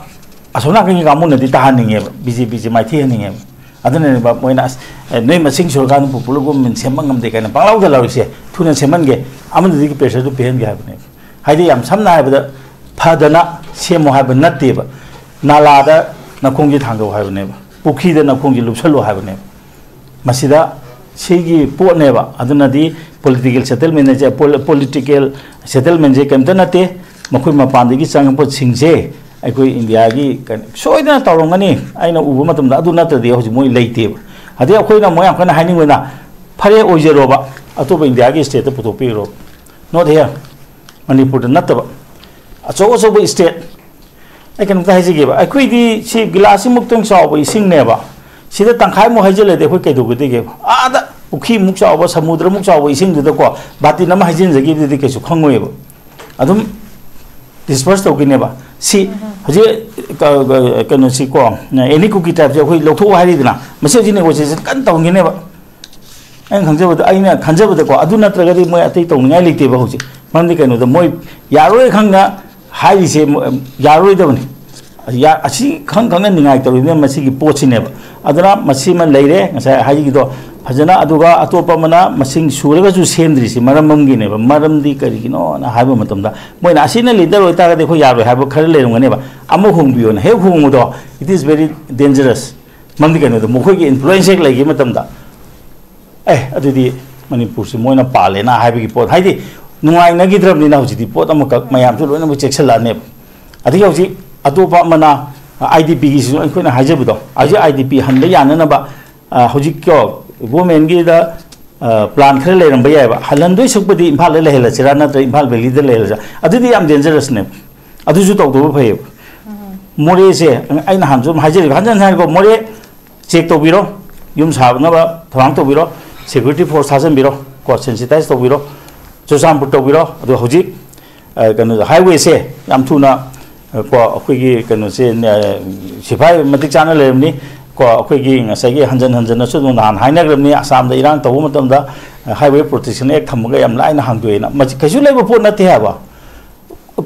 ꯑꯁꯣꯝ ꯅꯥꯀꯟꯒꯤ ꯀꯥꯡꯕꯨꯅꯗꯤ ꯇꯥꯍꯟꯅꯤꯡꯉꯦꯕ, ꯕꯤ ꯖꯦ ꯄꯤꯁꯦ ꯃꯥꯏꯊꯤꯍꯟꯅꯤꯡꯉꯦꯕ꯫ ꯑꯗꯨꯅꯅꯦꯕ ꯃꯣꯏꯅ, "ꯑꯁ, ꯑꯦ, ꯅꯣꯏ ꯃꯁꯤꯡ ꯁꯨꯔꯀꯥꯟꯗ ꯄꯣꯄꯨꯂꯔ ꯒꯣꯚꯔꯟꯃꯦꯟ ꯁꯦꯝꯕ ꯉꯝꯗꯦ" ꯀꯥꯏꯅ ꯄꯪꯂꯥꯎꯗ ꯂꯥꯎꯔꯤꯁꯦ, ꯊꯨꯅ ꯁꯦꯝꯍꯟꯒꯦ, ꯑꯃꯗꯨꯗꯒꯤ ꯄ꯭ꯔꯦꯁꯔꯗꯨ ꯄꯤꯍꯟꯒꯦ ꯍꯥꯏꯕꯅꯦꯕ꯫ ꯍꯥꯏꯗꯤ ꯌꯥꯝ ꯁꯝꯅ ꯍꯥꯏꯔꯕꯗ, ꯐꯗꯅ ꯁꯦꯝꯃꯣ ꯍꯥꯏꯕ ꯅꯠꯇꯦꯕ꯫ ꯅꯥꯂꯥꯗ ꯅꯈꯣꯡꯁꯦ ꯊꯥꯡꯗꯧ ꯍꯥꯏꯕꯅꯦꯕ, ꯄꯨꯈ꯭ꯔꯤꯗ ꯅꯈꯣꯡꯁꯦ ꯂꯨꯞꯁꯜꯂꯣ ꯍꯥꯏꯕꯅꯦꯕ꯫ ꯃꯁꯤꯗ ꯁꯤꯒꯤ ꯄꯣꯠꯅꯦꯕ꯫ ꯑꯗꯨꯅꯗꯤ ꯄꯣꯂꯤꯇꯤꯀꯦꯜ ꯁꯦꯇꯜꯃꯦꯟ ꯍꯥꯏꯁꯦ, ꯄꯣꯂ-, ꯄꯣꯂꯤꯇꯤꯀꯦꯜ ꯁꯦꯇꯜꯃꯦꯟꯁꯦ ꯀꯩꯝꯇ ꯅꯠꯇꯦ꯫ ꯃꯈꯣꯏ ꯃꯄꯥꯟꯗꯒꯤ ꯆꯪꯉꯛꯄꯁꯤꯡꯁꯦ ꯑꯩꯈꯣꯏ ꯏꯟꯗꯤꯌꯥꯒꯤ ꯀꯩꯅꯣ ꯁꯣꯏꯗꯅ ꯇꯧꯔꯝꯒꯅꯤ, ꯑꯩꯅ ꯎꯕ ꯃꯇꯝꯗ꯫ ꯑꯗꯨ ꯅꯠꯇ꯭ꯔꯗꯤ ꯍꯧꯖꯤꯛ ꯃꯣꯏ ꯂꯩꯇꯦꯕ꯫ ꯑꯗꯩ ꯑꯩꯈꯣꯏꯅ ꯑꯃꯨꯛ ꯌꯥꯝ ꯀꯟꯅ ꯍꯥꯏꯅꯤꯡꯕꯅ, ꯐꯔꯦ, ꯑꯣꯏꯖꯔꯣꯕ, ꯑꯇꯣꯞꯄ ꯏꯟꯗꯤꯌꯥꯒꯤ ꯁ꯭ꯇꯦꯠꯇ ꯄꯨꯊꯣꯛꯄꯤꯈ꯭ꯔꯣ, not here, ꯃꯅꯤꯄꯨꯔꯗ ꯅꯠꯇꯕ꯫ ꯑꯆꯧ ꯑꯆꯧꯕ ꯁ꯭ꯇꯦꯠ, ꯑꯩ ꯀꯩꯅꯣꯝꯇ ꯍꯥꯏꯖꯒꯦꯕ, ꯑꯩꯈꯣꯏꯗꯤ ꯁꯤ ꯒꯤꯂꯥꯁꯁꯤꯃꯨꯛꯇꯪ ꯆꯥꯎꯕ ꯏꯁꯤꯡꯅꯦꯕ, ꯁꯤꯗ ꯇꯪꯈꯥꯏꯃꯨꯛ ꯍꯩꯖꯤꯜꯂꯗꯤ ꯑꯩꯈꯣꯏ ꯀꯩꯗꯧꯒꯗꯒꯦꯕ? ꯑꯥꯗ ꯄꯨꯈ꯭ꯔꯤꯃꯨꯛ ꯆꯥꯎꯕ, ꯁꯃꯨꯗ꯭ꯔꯃꯨꯛ ꯆꯥꯎꯕ ꯏꯁꯤꯡꯗꯨꯗꯀꯣ ꯕꯥꯇꯤꯟ ꯑꯃ ꯍꯩꯖꯤꯟꯖꯈꯤꯕꯗꯨꯗꯤ ꯀꯩꯁꯨ ꯈꯪꯉꯣꯏꯕ, ꯑꯗꯨꯝ ꯗꯤꯁꯄꯔꯁ ꯇꯧꯈꯤꯅꯦꯕ꯫ ꯁꯤ ꯍꯧꯖꯤꯛ ꯀ-, ꯀ-, ꯀꯩꯅꯣꯁꯤꯀꯣ, ꯑꯦꯅꯤ ꯀꯨꯀꯤ ꯇ꯭ꯔꯥꯏꯞꯁꯦ ꯑꯩꯈꯣꯏ ꯂꯧꯊꯣꯛꯑꯣ ꯍꯥꯏꯔꯤꯗꯅ, ꯃꯁꯤ ꯍꯧꯖꯤꯛ ꯅꯦꯒꯣꯁꯤꯌꯦꯁꯟ ꯀꯟꯅ ꯇꯧꯅꯤꯡꯉꯤꯅꯦꯕ꯫ ꯑꯩꯅ ꯈꯪꯖꯕꯗ, ꯑꯩꯅ ꯈꯟꯖꯕꯗꯀꯣ, ꯑꯗꯨ ꯅꯠꯇ꯭ꯔꯒꯗꯤ ꯃꯣꯏ ꯑꯇꯩ ꯇꯧꯅꯤꯡꯉꯥꯏ ꯂꯩꯇꯦꯕ ꯍꯧꯖꯤꯛ꯫ ꯃꯔꯝꯗꯤ ꯀꯩꯅꯣꯗ ꯃꯣꯏ ꯌꯥꯔꯣꯏ ꯈꯪꯅ ꯍꯥꯏꯔꯤꯁꯦ, ꯃꯣꯏ ꯌꯥꯔꯔꯣꯏꯗꯕꯅꯤ꯫ ꯌꯥ-, ꯑꯁꯤ ꯈꯪ ꯈꯪꯅ ꯅꯤꯡꯉꯥꯏ ꯇꯧꯔꯤꯕꯅꯤꯅ ꯃꯁꯤꯒꯤ ꯄꯣꯠꯁꯤꯅꯦꯕ꯫ ꯑꯗꯨꯅ ꯃꯁꯤꯃ ꯂꯩꯔꯦ ꯉꯁꯥꯏ ꯍꯥꯏꯈꯤꯗꯣ ꯐꯖꯅ, ꯑꯗꯨꯒ ꯑꯇꯣꯞꯄ ꯑꯃꯅ ꯃꯁꯤꯡ ꯁꯨꯔꯒꯁꯨ ꯁꯦꯝꯗ꯭ꯔꯤꯁꯤ ꯃꯔꯝ ꯑꯃꯒꯤꯅꯦꯕ꯫ ꯃꯔꯝꯗꯤ ꯀꯔꯤꯒꯤꯅꯣꯅ ꯍꯥꯏꯕ ꯃꯇꯝꯗ, ꯃꯣꯏꯅ ꯑꯁꯤꯅ ꯂꯤꯗꯔ ꯑꯣꯏꯇꯥꯔꯒꯗꯤ ꯑꯩꯈꯣꯏ ꯌꯥꯔꯣꯏ ꯍꯥꯏꯕ ꯈꯔ ꯂꯩꯔꯝꯒꯅꯦꯕ꯫ ꯑꯃ ꯍꯣꯡꯕꯤꯌꯣꯅ ꯍꯦꯛ ꯍꯣꯡꯕꯗꯣ, it is very dangerous꯫ ꯃꯔꯝꯗꯤ ꯀꯩꯅꯣꯗ ꯃꯈꯣꯏꯒꯤ ꯏꯟꯐ꯭ꯂꯨꯌꯦꯟꯁ ꯍꯦꯛ ꯂꯩꯈꯤꯕ ꯃꯇꯝꯗ, ꯑꯦ, ꯑꯗꯨꯗꯤ ꯃꯅꯤꯄꯨꯔꯁꯤ ꯃꯣꯏꯅ ꯄꯥꯜꯂꯦꯅ ꯍꯥꯏꯕꯒꯤ ꯄꯣꯠ, ꯍꯥꯏꯗꯤ ꯅꯨꯡꯉꯥꯏꯅꯈꯤꯗ꯭ꯔꯕꯅꯤꯅ ꯍꯧꯖꯤꯛꯇꯤ ꯄꯣꯠ ꯑꯃꯈꯛ ꯃꯌꯥꯝꯁꯨ ꯂꯣꯏꯅꯃꯛ ꯆꯦꯛꯁꯤꯜꯂꯛꯑꯅꯦꯕ꯫ ꯑꯗꯒꯤ ꯍꯧꯖꯤꯛ ꯑꯇꯣꯞꯄ ꯑꯃꯅ ꯑꯥꯏ ꯗꯤ ꯄꯤꯒꯤꯁꯨ ꯑꯩꯈꯣꯏꯅ ꯍꯥꯏꯖꯕꯗꯣ, ꯍꯧꯖꯤꯛ ꯑꯥꯏ ꯗꯤ ꯄꯤ ꯍꯟꯕ ꯌꯥꯅꯅꯕ, ꯑ, ꯍꯧꯖꯤꯛꯀꯣ ꯒꯣꯔꯃꯦꯟꯒꯤꯗ ꯄ꯭ꯂꯥꯟ ꯈꯔ ꯂꯩꯔꯝꯕ ꯌꯥꯏꯑꯕ, ꯍꯜꯍꯟꯗꯣꯏ ꯁꯔꯨꯛꯄꯨꯗꯤ ꯏꯝꯐꯥꯜꯗ ꯂꯩꯍꯜꯂꯁꯤꯔꯥ ꯅꯠꯇ꯭ꯔꯒ ꯏꯝꯐꯥꯜ ꯚꯦꯂꯤꯗ ꯂꯩꯍꯜꯂꯁꯤꯔꯥ, ꯑꯗꯨꯗꯤ ꯌꯥꯝ ꯗꯦꯟꯖꯔꯁꯅꯦꯕ꯫ ꯑꯗꯨꯁꯨ ꯇꯧꯗꯕ ꯐꯩꯌꯦꯕ꯫ ꯃꯣꯔꯦꯁꯦ ꯑꯩ ꯅꯍꯥꯟꯁꯨ ꯑꯗꯨꯝ ꯍꯥꯏꯖꯔꯤꯕ, ꯍꯟꯖꯟ ꯍꯟꯖꯟ ꯍꯥꯏꯀꯣ, ꯃꯣꯔꯦ ꯆꯦꯛ ꯇꯧꯕꯤꯔꯣ, ꯌꯨꯝ ꯁꯥꯅꯕ ꯊꯧꯔꯥꯡ ꯇꯧꯕꯤꯔꯣ, ꯁꯦꯀ꯭ꯌꯨꯔꯤꯇꯤ ꯐꯣꯔꯁ ꯊꯥꯖꯟꯕꯤꯔꯣ, ꯀꯣ, ꯁꯦꯟꯁꯤꯇꯥꯏꯁ ꯇꯧꯕꯤꯔꯣ, ꯆꯨꯔꯆꯥꯟꯄꯨꯔ ꯇꯧꯕꯤꯔꯣ꯫ ꯑꯗꯣ ꯍꯧꯖꯤꯛ, ꯑ, ꯀꯩꯅꯣ, ꯍꯥꯏꯋꯦꯁꯦ ꯌꯥꯝ ꯊꯨꯅ, ꯑ, ꯀꯣ, ꯑꯩꯈꯣꯏꯒꯤ ꯀꯩꯅꯣꯁꯦ, ꯑ, ꯁꯤꯐꯥꯏ ꯃꯇꯤꯛ ꯆꯥꯅ ꯂꯩꯔꯝꯅꯤ꯫ ꯀꯣ, ꯑꯩꯈꯣꯏꯒꯤ ꯉꯁꯥꯏꯒꯤ ꯍꯟꯖꯟ ꯍꯟꯖꯟꯅꯁꯨ ꯑꯗꯨꯝ ꯅꯍꯥꯟ ꯍꯥꯏꯅꯈ꯭ꯔꯕꯅꯤ, ꯑꯁꯥꯝꯗ ꯏꯔꯥꯡ ꯇꯧꯕ ꯃꯇꯝꯗ, ꯑ, ꯍꯥꯏꯋꯦ ꯄ꯭ꯔꯣꯇꯦꯛꯁꯟ ꯑꯦꯛ ꯊꯝꯃꯒ ꯌꯥꯝ ꯂꯥꯏꯅ ꯍꯥꯡꯗꯣꯛꯑꯦꯅ꯫ ꯃꯁꯤ ꯀꯩꯁꯨ ꯂꯩꯕ ꯄꯣꯠ ꯅꯠꯇꯦ ꯍꯥꯏꯕ꯫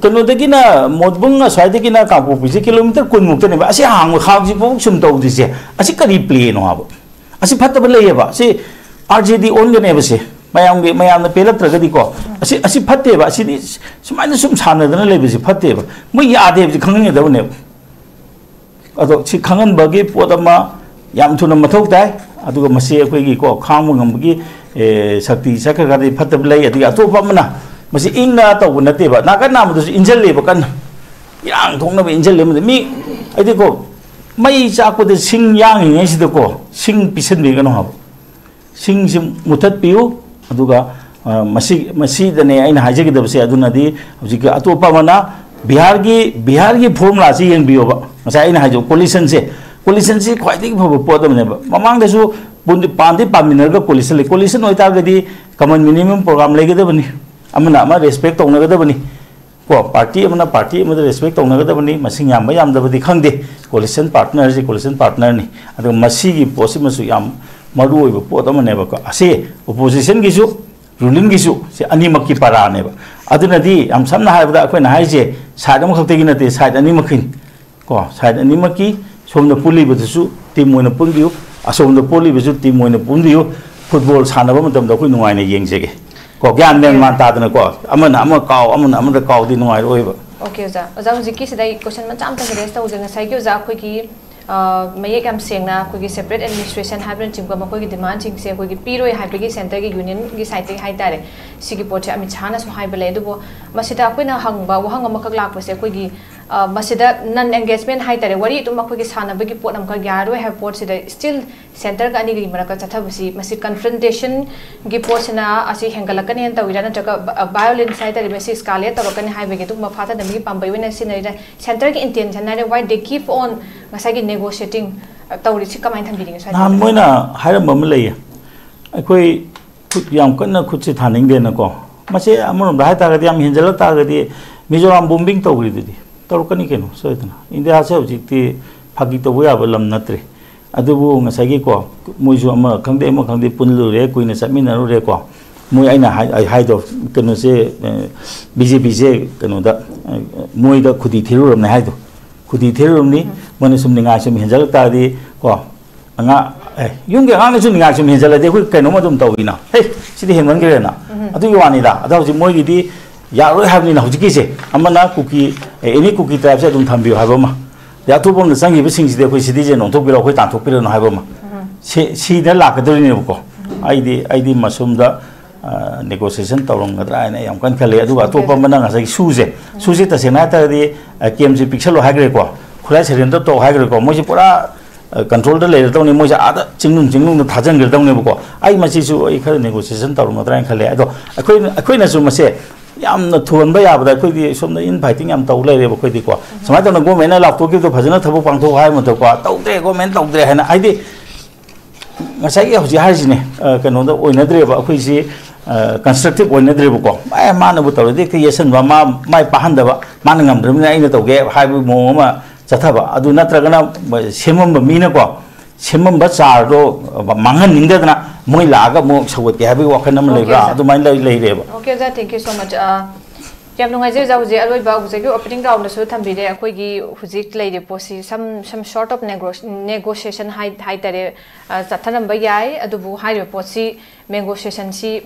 ꯀꯩꯅꯣꯗꯒꯤꯅ ꯃꯣꯠꯕꯨꯡ ꯑꯁ꯭ꯋꯥꯏꯗꯒꯤꯅ ꯀꯥꯡꯄꯣꯛꯄꯤꯁꯦ ꯀꯤꯂꯣꯃꯤꯇꯔ ꯀꯨꯟ ꯃꯨꯛꯇꯅꯦꯕ꯫ ꯑꯁꯤ ꯍꯥꯡꯕ ꯍꯧꯖꯤꯛꯐꯥꯎ ꯁꯨꯝ ꯇꯧꯗ꯭ꯔꯤꯁꯦ, ꯑꯁꯤ ꯀꯔꯤ ꯄ꯭ꯂꯦꯅꯣ ꯍꯥꯏꯕ? ꯑꯁꯤ ꯐꯠꯇꯕ ꯂꯩꯌꯦꯕ꯫ ꯁꯤ ꯑꯥꯔ ꯖꯦ ꯗꯤ ꯑꯣꯟꯒꯅꯦꯕ ꯁꯦ꯫ ꯃꯌꯥꯝꯒꯤ, ꯃꯌꯥꯝꯅ ꯄꯦꯜꯂꯛꯇ꯭ꯔꯒꯗꯤꯀꯣ꯫ ꯑꯁꯤ, ꯑꯁꯤ ꯐꯠꯇꯦꯕ꯫ ꯑꯁꯤꯗꯤ ꯁꯨꯃꯥꯏꯅ ꯁꯨꯝ ꯁꯥꯟꯅꯗꯅ ꯂꯩꯕꯁꯤ ꯐꯠꯇꯦꯕ꯫ ꯃꯣꯏ ꯌꯥꯗꯦ ꯍꯥꯏꯕꯁꯤ ꯈꯪꯍꯟꯒꯗꯕꯅꯦꯕ꯫ ꯑꯗꯣ ꯁꯤ ꯈꯪꯍꯟꯕꯒꯤ ꯄꯣꯠ ꯑꯃ ꯌꯥꯝ ꯊꯨꯅ ꯃꯊꯧ ꯇꯥꯏ꯫ ꯑꯗꯨꯒ ꯃꯁꯤ ꯑꯩꯈꯣꯏꯒꯤ ꯀꯣ ꯈꯥꯡꯕ ꯉꯝꯕꯒꯤ, ꯑꯦ, ꯁꯛꯇꯤ ꯆꯠꯈ꯭ꯔꯒꯗꯤ ꯐꯠꯇꯕ ꯂꯩ꯫ ꯑꯗꯒꯤ ꯑꯇꯣꯞꯄ ꯑꯃꯅ ꯃꯁꯤ ꯏꯪꯅ ꯇꯧꯕ ꯅꯠꯇꯦꯕ, ꯅꯥꯀꯟ ꯅꯥꯝꯃꯗꯁꯨ ꯏꯟꯁꯤꯜꯂꯦꯕ ꯀꯟꯅ꯫ ꯏꯔꯥꯡ ꯊꯣꯛꯅꯕ ꯏꯟꯁꯤꯜꯂꯦ꯫ ꯑꯃꯗꯤ ꯃꯤ, ꯑꯩꯗꯤꯀꯣ, ꯃꯩ ꯆꯥꯛꯄꯗ ꯁꯤꯡ ꯌꯥꯡꯉꯤꯉꯩꯁꯤꯗꯀꯣ ꯁꯤꯡ ꯄꯤꯁꯟꯕꯤꯒꯅꯨ ꯍꯥꯏꯕ꯫ ꯁꯤꯡꯁꯤ ꯃꯨꯊꯠꯄꯤꯌꯨ꯫ ꯑꯗꯨꯒ, ꯑ, ꯃꯁꯤ, ꯃꯁꯤꯗꯅꯦ ꯑꯩꯅ ꯍꯥꯏꯖꯒꯗꯕꯁꯦ꯫ ꯑꯗꯨꯅꯗꯤ ꯍꯧꯖꯤꯛꯀꯤ ꯑꯇꯣꯞꯄ ꯑꯃꯅ ꯕꯤꯍꯥꯔꯒꯤ, ꯕꯤꯍꯥꯔꯒꯤ ꯐꯣꯔꯃꯨꯂꯥꯁꯤ ꯌꯦꯡꯕꯤꯌꯣꯕ꯫ ꯉꯁꯥꯏ ꯑꯩꯅ ꯍꯥꯏꯖꯕ ꯀꯣꯂꯤꯁꯟꯁꯦ, ꯀꯣꯂꯤꯁꯟꯁꯤ ꯈ꯭ꯋꯥꯏꯗꯒꯤ ꯐꯕ ꯄꯣꯠ ꯑꯃꯅꯦꯕ꯫ ꯃꯃꯥꯡꯗꯁꯨ ꯄꯨꯟꯗꯤ, ꯄꯥꯟꯗꯤ ꯄꯥꯟꯃꯤꯟꯅꯔꯒ ꯀꯣꯂꯤꯁꯟ ꯂꯩ꯫ ꯀꯣꯂꯤꯁꯟ ꯑꯣꯏꯇꯥꯔꯒꯗꯤ ꯀꯃꯟ ꯃꯤꯅꯤꯃꯝ ꯄ꯭ꯔꯣꯒ꯭ꯔꯥꯝ ꯂꯩꯒꯗꯕꯅꯤ, ꯑꯃꯅ ꯑꯃ ꯔꯦꯁꯄꯦꯛ ꯇꯧꯅꯒꯗꯕꯅꯤ꯫ ꯀꯣ, ꯄꯥꯔꯇꯤ ꯑꯃꯅ ꯄꯥꯔꯇꯤ ꯑꯃꯗ ꯔꯦꯁꯄꯦꯛ ꯇꯧꯅꯒꯗꯕꯅꯤ, ꯃꯁꯤꯡ ꯌꯥꯝꯕ ꯌꯥꯝꯗꯕꯗꯤ ꯈꯪꯗꯦ, ꯀꯣꯂꯤꯁꯟ ꯄꯥꯔꯠꯅꯔꯁꯤ ꯀꯣꯂꯤꯁꯟ ꯄꯥꯔꯠꯅꯔꯅꯤ꯫ ꯑꯗꯨꯒ ꯃꯁꯤꯒꯤ ꯄꯣꯠꯁꯤꯃꯁꯨ ꯌꯥꯝ ꯃꯔꯨ ꯑꯣꯏꯕ ꯄꯣꯠ ꯑꯃꯅꯦꯕꯀꯣ꯫ ꯑꯁꯤ ꯑꯣꯄꯣꯖꯤꯁꯟꯒꯤꯁꯨ ꯔꯨꯂꯤꯡꯒꯤꯁꯨ ꯁꯤ ꯑꯅꯤꯃꯛꯀꯤ ꯄꯔꯥꯅꯦꯕ꯫ ꯑꯗꯨꯅꯗꯤ ꯌꯥꯝ ꯁꯝꯅ ꯍꯥꯏꯔꯕꯗ ꯑꯩꯈꯣꯏꯅ ꯍꯥꯏꯔꯤꯁꯦ ꯁꯥꯏꯠ ꯑꯃꯈꯛꯇꯒꯤ ꯅꯠꯇꯦ, ꯁꯥꯏꯠ ꯑꯅꯤꯃꯛꯀꯤꯅꯤ꯫ ꯀꯣ, ꯁꯥꯏꯠ ꯑꯅꯤꯃꯛꯀꯤ, ꯁꯣꯝꯗ ꯄꯨꯜꯂꯤꯕꯗꯨꯁꯨ ꯇꯤꯝ ꯑꯣꯏꯅ ꯄꯨꯟꯕꯤꯌꯨ, ꯑꯁꯣꯝꯗ ꯄꯨꯜꯂꯤꯕꯁꯨ ꯇꯤꯝ ꯑꯣꯏꯅ ꯄꯨꯟꯕꯤꯌꯨ꯫ ꯐꯨꯠꯕꯣꯜ ꯁꯥꯟꯅꯕ ꯃꯇꯝꯗ ꯑꯩꯈꯣꯏ ꯅꯨꯡꯉꯥꯏꯅ ꯌꯦꯡꯖꯒꯦ꯫ ꯀꯣ, ꯒ꯭ꯌꯥꯟ ꯃꯦꯟ ꯃꯥꯟ ꯇꯥꯗꯅꯀꯣ, ꯑꯃꯅ ꯑꯃ ꯀꯥꯎ, ꯑꯃꯅ ꯑꯃꯗ ꯀꯥꯎꯗꯤ ꯅꯨꯡꯉꯥꯏꯔꯣꯏꯕ꯫ ꯑꯣꯀꯦ ꯑꯣꯖꯥ꯫ ꯑꯣꯖꯥ, ꯍꯧꯖꯤꯛꯀꯤꯁꯤꯗ ꯑꯩ ꯀꯣꯏꯁꯟ ꯃꯆꯥ ꯑꯝꯇꯪ ꯔꯦꯁ ꯇꯧꯖꯩ꯫ ꯉꯁꯥꯏꯒꯤ ꯑꯣꯖꯥ ꯑꯩꯈꯣꯏꯒꯤ ꯑ, ꯃꯌꯦꯛ ꯌꯥꯝ ꯁꯦꯡꯅ ꯑꯩꯈꯣꯏꯒꯤ separate administration ꯍꯥꯏꯕꯅꯆꯤꯡꯕ ꯃꯈꯣꯏꯒꯤ demandꯁꯤꯡꯁꯦ ꯑꯩꯈꯣꯏꯒꯤ ꯄꯤꯔꯣꯏ ꯍꯥꯏꯕꯒꯤ centreꯒꯤ unionꯒꯤ sideꯇꯒꯤ ꯍꯥꯏꯇꯥꯔꯦ꯫ ꯁꯤꯒꯤ ꯄꯣꯠꯁꯦ ꯑꯃꯤꯠ ꯁꯥꯍꯅꯁꯨ ꯍꯥꯏꯕ ꯂꯩ꯫ ꯑꯗꯨꯕꯨ ꯃꯁꯤꯗ ꯑꯩꯈꯣꯏꯅ ꯍꯪꯕ ꯋꯥꯍꯪ ꯑꯃꯈꯛ ꯂꯥꯛꯄꯁꯦ, ꯑꯩꯈꯣꯏꯒꯤ, ꯑ, ꯃꯁꯤꯗ non engagement ꯍꯥꯏꯇꯥꯔꯦ, ꯋꯥꯔꯤ ꯑꯗꯨꯝ ꯑꯩꯈꯣꯏꯒꯤ ꯁꯥꯟꯅꯕꯒꯤ ꯄꯣꯠ ꯑꯃꯈꯛ ꯌꯥꯔꯔꯣꯏ ꯍꯥꯏꯕ ꯄꯣꯠꯁꯤꯗ still centreꯒ ꯑꯅꯤꯒꯤ ꯃꯔꯛꯇ ꯆꯠꯊꯕꯁꯤ, ꯃꯁꯤ confrontationꯒꯤ ꯄꯣꯠꯁꯤꯅ ꯑꯁꯤ ꯍꯦꯟꯒꯠꯂꯛꯀꯅꯤ ꯍꯥꯏꯅ ꯇꯧꯔꯤꯔꯥ, ꯅꯠꯇ꯭ꯔꯒ violence ꯍꯥꯏꯇꯥꯔꯦ, ꯃꯁꯤ escalate ꯇꯧꯔꯛꯀꯅꯤ ꯍꯥꯏꯕꯒꯤ ꯑꯗꯨꯒꯨꯝꯕ ꯐꯥꯊꯅꯕꯒꯤ ꯄꯥꯝꯕꯩ ꯑꯣꯏꯅ ꯁꯤꯖꯤꯟꯅꯔꯤꯔꯥ? Centreꯒꯤ intention ꯍꯥꯏꯔꯦ, why they keep on ꯉꯁꯥꯏꯒꯤ negotiating, ꯑ, ꯇꯧꯔꯤꯁꯤ ꯀꯃꯥꯏꯅ ꯊꯝꯕꯤꯅꯤꯡꯉꯤ ꯁ꯭ꯋꯥꯏꯗ? ꯅꯍꯥꯟ ꯃꯣꯏꯅ ꯍꯥꯏꯔꯝꯕ ꯑꯃ ꯂꯩꯌꯦ, ꯑꯩꯈꯣꯏ ꯈꯨꯠ ꯌꯥꯝ ꯀꯟꯅ ꯈꯨꯠꯁꯦ ꯊꯥꯅꯤꯡꯗꯦꯅꯀꯣ꯫ ꯃꯁꯤ ꯑꯃꯔꯣꯝꯗ ꯍꯥꯏ ꯇꯥꯔꯒꯗꯤ, ꯌꯥꯝ ꯍꯦꯟꯖꯜꯂꯛ ꯇꯥꯔꯒꯗꯤ, ꯃꯤꯖꯣꯔꯥꯝ bombing ꯇꯧꯈ꯭ꯔꯤꯗꯨꯗꯤ ꯇꯧꯔꯛꯀꯅꯤ ꯀꯩꯅꯣ, ꯁꯣꯏꯗꯅ꯫ ꯏꯟꯗꯤꯌꯥꯁꯦ ꯍꯧꯖꯤꯛꯇꯤ ꯐꯥꯒꯤ ꯇꯧꯕ ꯌꯥꯕ ꯂꯝ ꯅꯠꯇ꯭ꯔꯦ꯫ ꯑꯗꯨꯕꯨ ꯉꯁꯥꯏꯒꯤꯀꯣ, ꯃꯣꯏꯁꯨ ꯑꯃ ꯈꯪꯗꯦ ꯑꯃ ꯈꯪꯗꯦ ꯄꯨꯜꯂꯨꯔꯦ, ꯀꯨꯏꯅ ꯆꯠꯃꯤꯟꯅꯔꯨꯔꯦꯀꯣ꯫ ꯃꯣꯏ, ꯑꯩꯅ ꯍꯥꯏ-, ꯑꯩ ꯍꯥꯏꯗꯣ, ꯀꯩꯅꯣꯁꯦ, ꯑ, ꯕꯤ ꯖꯦ ꯄꯤꯁꯦ ꯀꯩꯅꯣꯗ, ꯑ, ꯃꯣꯏꯗ ꯈꯨꯗꯤ ꯊꯤꯔꯨꯔꯕꯅꯦ ꯍꯥꯏꯗꯣ꯫ ꯈꯨꯗꯤ ꯊꯤꯔꯨꯔꯕꯅꯤ꯫ ꯎꯝ꯫ ꯃꯣꯏꯅ ꯁꯨꯝ ꯅꯤꯡꯉꯥꯏ ꯁꯨꯝ ꯍꯦꯟꯖꯜꯂꯛ ꯇꯥꯔꯗꯤ ꯀꯣ, ꯑꯉꯥꯡ, ꯑꯦ, ꯌꯨꯝꯒꯤ ꯑꯉꯥꯡꯅꯁꯨ ꯅꯤꯡꯉꯥꯏ ꯁꯨꯝ ꯍꯦꯟꯖꯜꯂꯗꯤ ꯑꯩꯈꯣꯏ ꯀꯩꯅꯣꯝ ꯑꯗꯨꯝ ꯇꯧꯋꯤꯅ, "ꯍꯦ, ꯁꯤꯗꯤ ꯍꯦꯟꯃꯟꯈ꯭ꯔꯦꯅ"꯫ ꯎꯝ꯫ ꯑꯗꯨꯒꯤ ꯋꯥꯅꯤꯗ꯫ ꯑꯗꯣ ꯍꯧꯖꯤꯛ ꯃꯣꯏꯒꯤꯗꯤ ꯌꯥꯔꯣꯏ ꯍꯥꯏꯕꯅꯤꯅ ꯍꯧꯖꯤꯛꯀꯤꯁꯦ, ꯑꯃꯅ ꯀꯨꯀꯤ, ꯑꯦ, any ꯀꯨꯀꯤ tribeꯁꯦ ꯑꯗꯨꯝ ꯊꯝꯕꯤꯌꯨ ꯍꯥꯏꯕ ꯑꯃ, ꯑꯗꯩ ꯑꯇꯣꯞꯄ ꯑꯃꯗ ꯆꯪꯈꯤꯕꯁꯤꯡꯁꯤꯗꯤ ꯑꯩꯈꯣꯏ citizen ꯑꯣꯟꯊꯣꯛꯄꯤꯔꯣ, ꯑꯩꯈꯣꯏ ꯇꯥꯟꯊꯣꯛꯄꯤꯔꯅꯨ ꯍꯥꯏꯕ ꯑꯃ꯫ ꯎꯝ꯫ ꯁꯤ, ꯁꯤꯗ ꯂꯥꯛꯀꯗꯧꯔꯤꯅꯦꯕꯀꯣ꯫ ꯎꯝ꯫ ꯑꯩꯗꯤ, ꯑꯩꯗꯤ ꯃꯁꯨꯝꯗ, ꯑ, negotiation ꯇꯧꯔꯝꯒꯗ꯭ꯔꯥ ꯍꯥꯏꯅ ꯑꯩ ꯌꯥꯝ ꯀꯟꯅ ꯈꯜꯂꯤ꯫ ꯑꯗꯨꯒ ꯑꯇꯣꯞꯄ ꯑꯃꯅ ꯉꯁꯥꯏꯒꯤ ꯁꯨꯁꯦ, ꯎꯝ꯫ ꯁꯨꯁꯦ ꯇꯁꯦꯡꯅ ꯍꯥꯏ ꯇꯥꯔꯒꯗꯤ, ꯑ, ꯀꯦꯝꯁꯦ ꯄꯤꯛꯁꯜꯂꯣ ꯍꯥꯏꯈ꯭ꯔꯦꯀꯣ, ꯈꯨꯠꯂꯥꯏ surrender ꯇꯧ ꯍꯥꯏꯈ꯭ꯔꯦꯀꯣ, ꯃꯣꯏꯁꯦ ꯄꯨꯔꯥ, ꯑ, controlꯗ ꯂꯩꯔꯗꯧꯅꯤ, ꯃꯣꯏꯁꯦ ꯑꯥꯗ ꯆꯤꯡꯅꯨꯡ ꯆꯤꯡꯅꯨꯡꯗ ꯊꯥꯖꯤꯟꯈ꯭ꯔꯗꯧꯅꯦꯕꯀꯣ꯫ ꯑꯩ ꯃꯁꯤꯁꯨ ꯑꯩ ꯈꯔ negotiation ꯇꯧꯔꯝꯒꯗ꯭ꯔꯥ ꯍꯥꯏꯅ ꯈꯜꯂꯦ꯫ ꯑꯗꯣ ꯑꯩꯈꯣꯏ, ꯑꯩꯈꯣꯏꯅꯁꯨ ꯃꯁꯦ ꯌꯥꯝꯅ ꯊꯨꯍꯟꯕ ꯌꯥꯕꯗ ꯑꯩꯈꯣꯏꯗꯤ ꯁꯣꯝꯗ infighting ꯌꯥꯝ ꯇꯧ ꯂꯩꯔꯦꯕ ꯑꯩꯈꯣꯏꯗꯤꯀꯣ꯫ ꯁꯨꯃꯥꯏꯅ ꯇꯧꯅ governmentꯅ ꯂꯥꯎꯊꯣꯛꯈꯤꯕꯗꯣ ꯐꯖꯅ ꯊꯕꯛ ꯄꯥꯡꯊꯣꯛ ꯍꯥꯏꯕ ꯃꯊꯛꯀꯣ, ꯇꯧꯗ꯭ꯔꯦ, government ꯇꯧꯗ꯭ꯔꯦ ꯍꯥꯏꯅ, ꯍꯥꯏꯗꯤ ꯉꯁꯥꯏꯒꯤ ꯍꯧꯖꯤꯛ ꯍꯥꯏꯔꯤꯁꯤꯅꯦ, ꯑ, ꯀꯩꯅꯣꯗ ꯑꯣꯏꯅꯗ꯭ꯔꯦꯕ ꯑꯩꯈꯣꯏꯁꯤ, ꯑ, constructive ꯑꯣꯏꯅꯗ꯭ꯔꯦꯕꯀꯣ꯫ ꯑꯦ, ꯃꯥꯅꯕꯨ ꯇꯧꯔꯗꯤ ꯍꯦꯛꯇ ꯌꯦꯠꯁꯟꯕ, ꯃꯥ, ꯃꯥꯏ ꯄꯥꯍꯟꯗꯕ, ꯃꯥꯅ ꯉꯝꯗ꯭ꯔꯕꯅꯤꯅ ꯑꯩꯅ ꯇꯧꯒꯦ ꯍꯥꯏꯕꯒꯤ ꯃꯑꯣꯡ ꯑꯃ ꯆꯠꯊꯕ꯫ ꯑꯗꯨ ꯅꯠꯇ꯭ꯔꯒꯅ ꯁꯦꯝꯃꯝꯕ ꯃꯤꯅꯀꯣ, ꯁꯦꯝꯃꯝꯕ ꯆꯥꯔꯗꯣ ꯃꯥꯡꯍꯟꯅꯤꯡꯗꯗꯅ ꯃꯣꯏ ꯂꯥꯛꯑꯒ ꯑꯃꯨꯛ ꯁꯧꯒꯠꯀꯦ ꯍꯥꯏꯕꯒꯤ ꯋꯥꯈꯜ ꯑꯃ ꯑꯣꯀꯦ, ꯂꯩꯕ꯭ꯔꯥ? ꯑꯣꯖꯥ꯫ ꯑꯗꯨꯃꯥꯏꯅ ꯂꯩ-, ꯂꯩꯔꯦꯕ꯫ ꯑꯣꯀꯦ, ꯑꯣꯖꯥ, thank you so much꯫ ꯑ, ꯌꯥꯝ ꯅꯨꯡꯉꯥꯏꯖꯩ, ꯑꯣꯖꯥ꯫ ꯍꯧꯖꯤꯛ ꯑꯔꯣꯏꯕ ꯍꯧꯖꯤꯛꯀꯤ opening roundꯗꯁꯨ ꯊꯝꯕꯤꯔꯦ꯫ ꯑꯩꯈꯣꯏꯒꯤ ꯍꯧꯖꯤꯛ ꯂꯩꯔꯤꯕ ꯄꯣꯠꯁꯤ some, some sort of nego-, negotiation ꯍꯥꯏ-, ꯍꯥꯏꯇꯥꯔꯦ, ꯑ, ꯆꯠꯊꯔꯝꯕ ꯌꯥꯏ꯫ ꯑꯗꯨꯕꯨ ꯍꯥꯏꯔꯤꯕ ꯄꯣꯠꯁꯤ negotiationꯁꯤ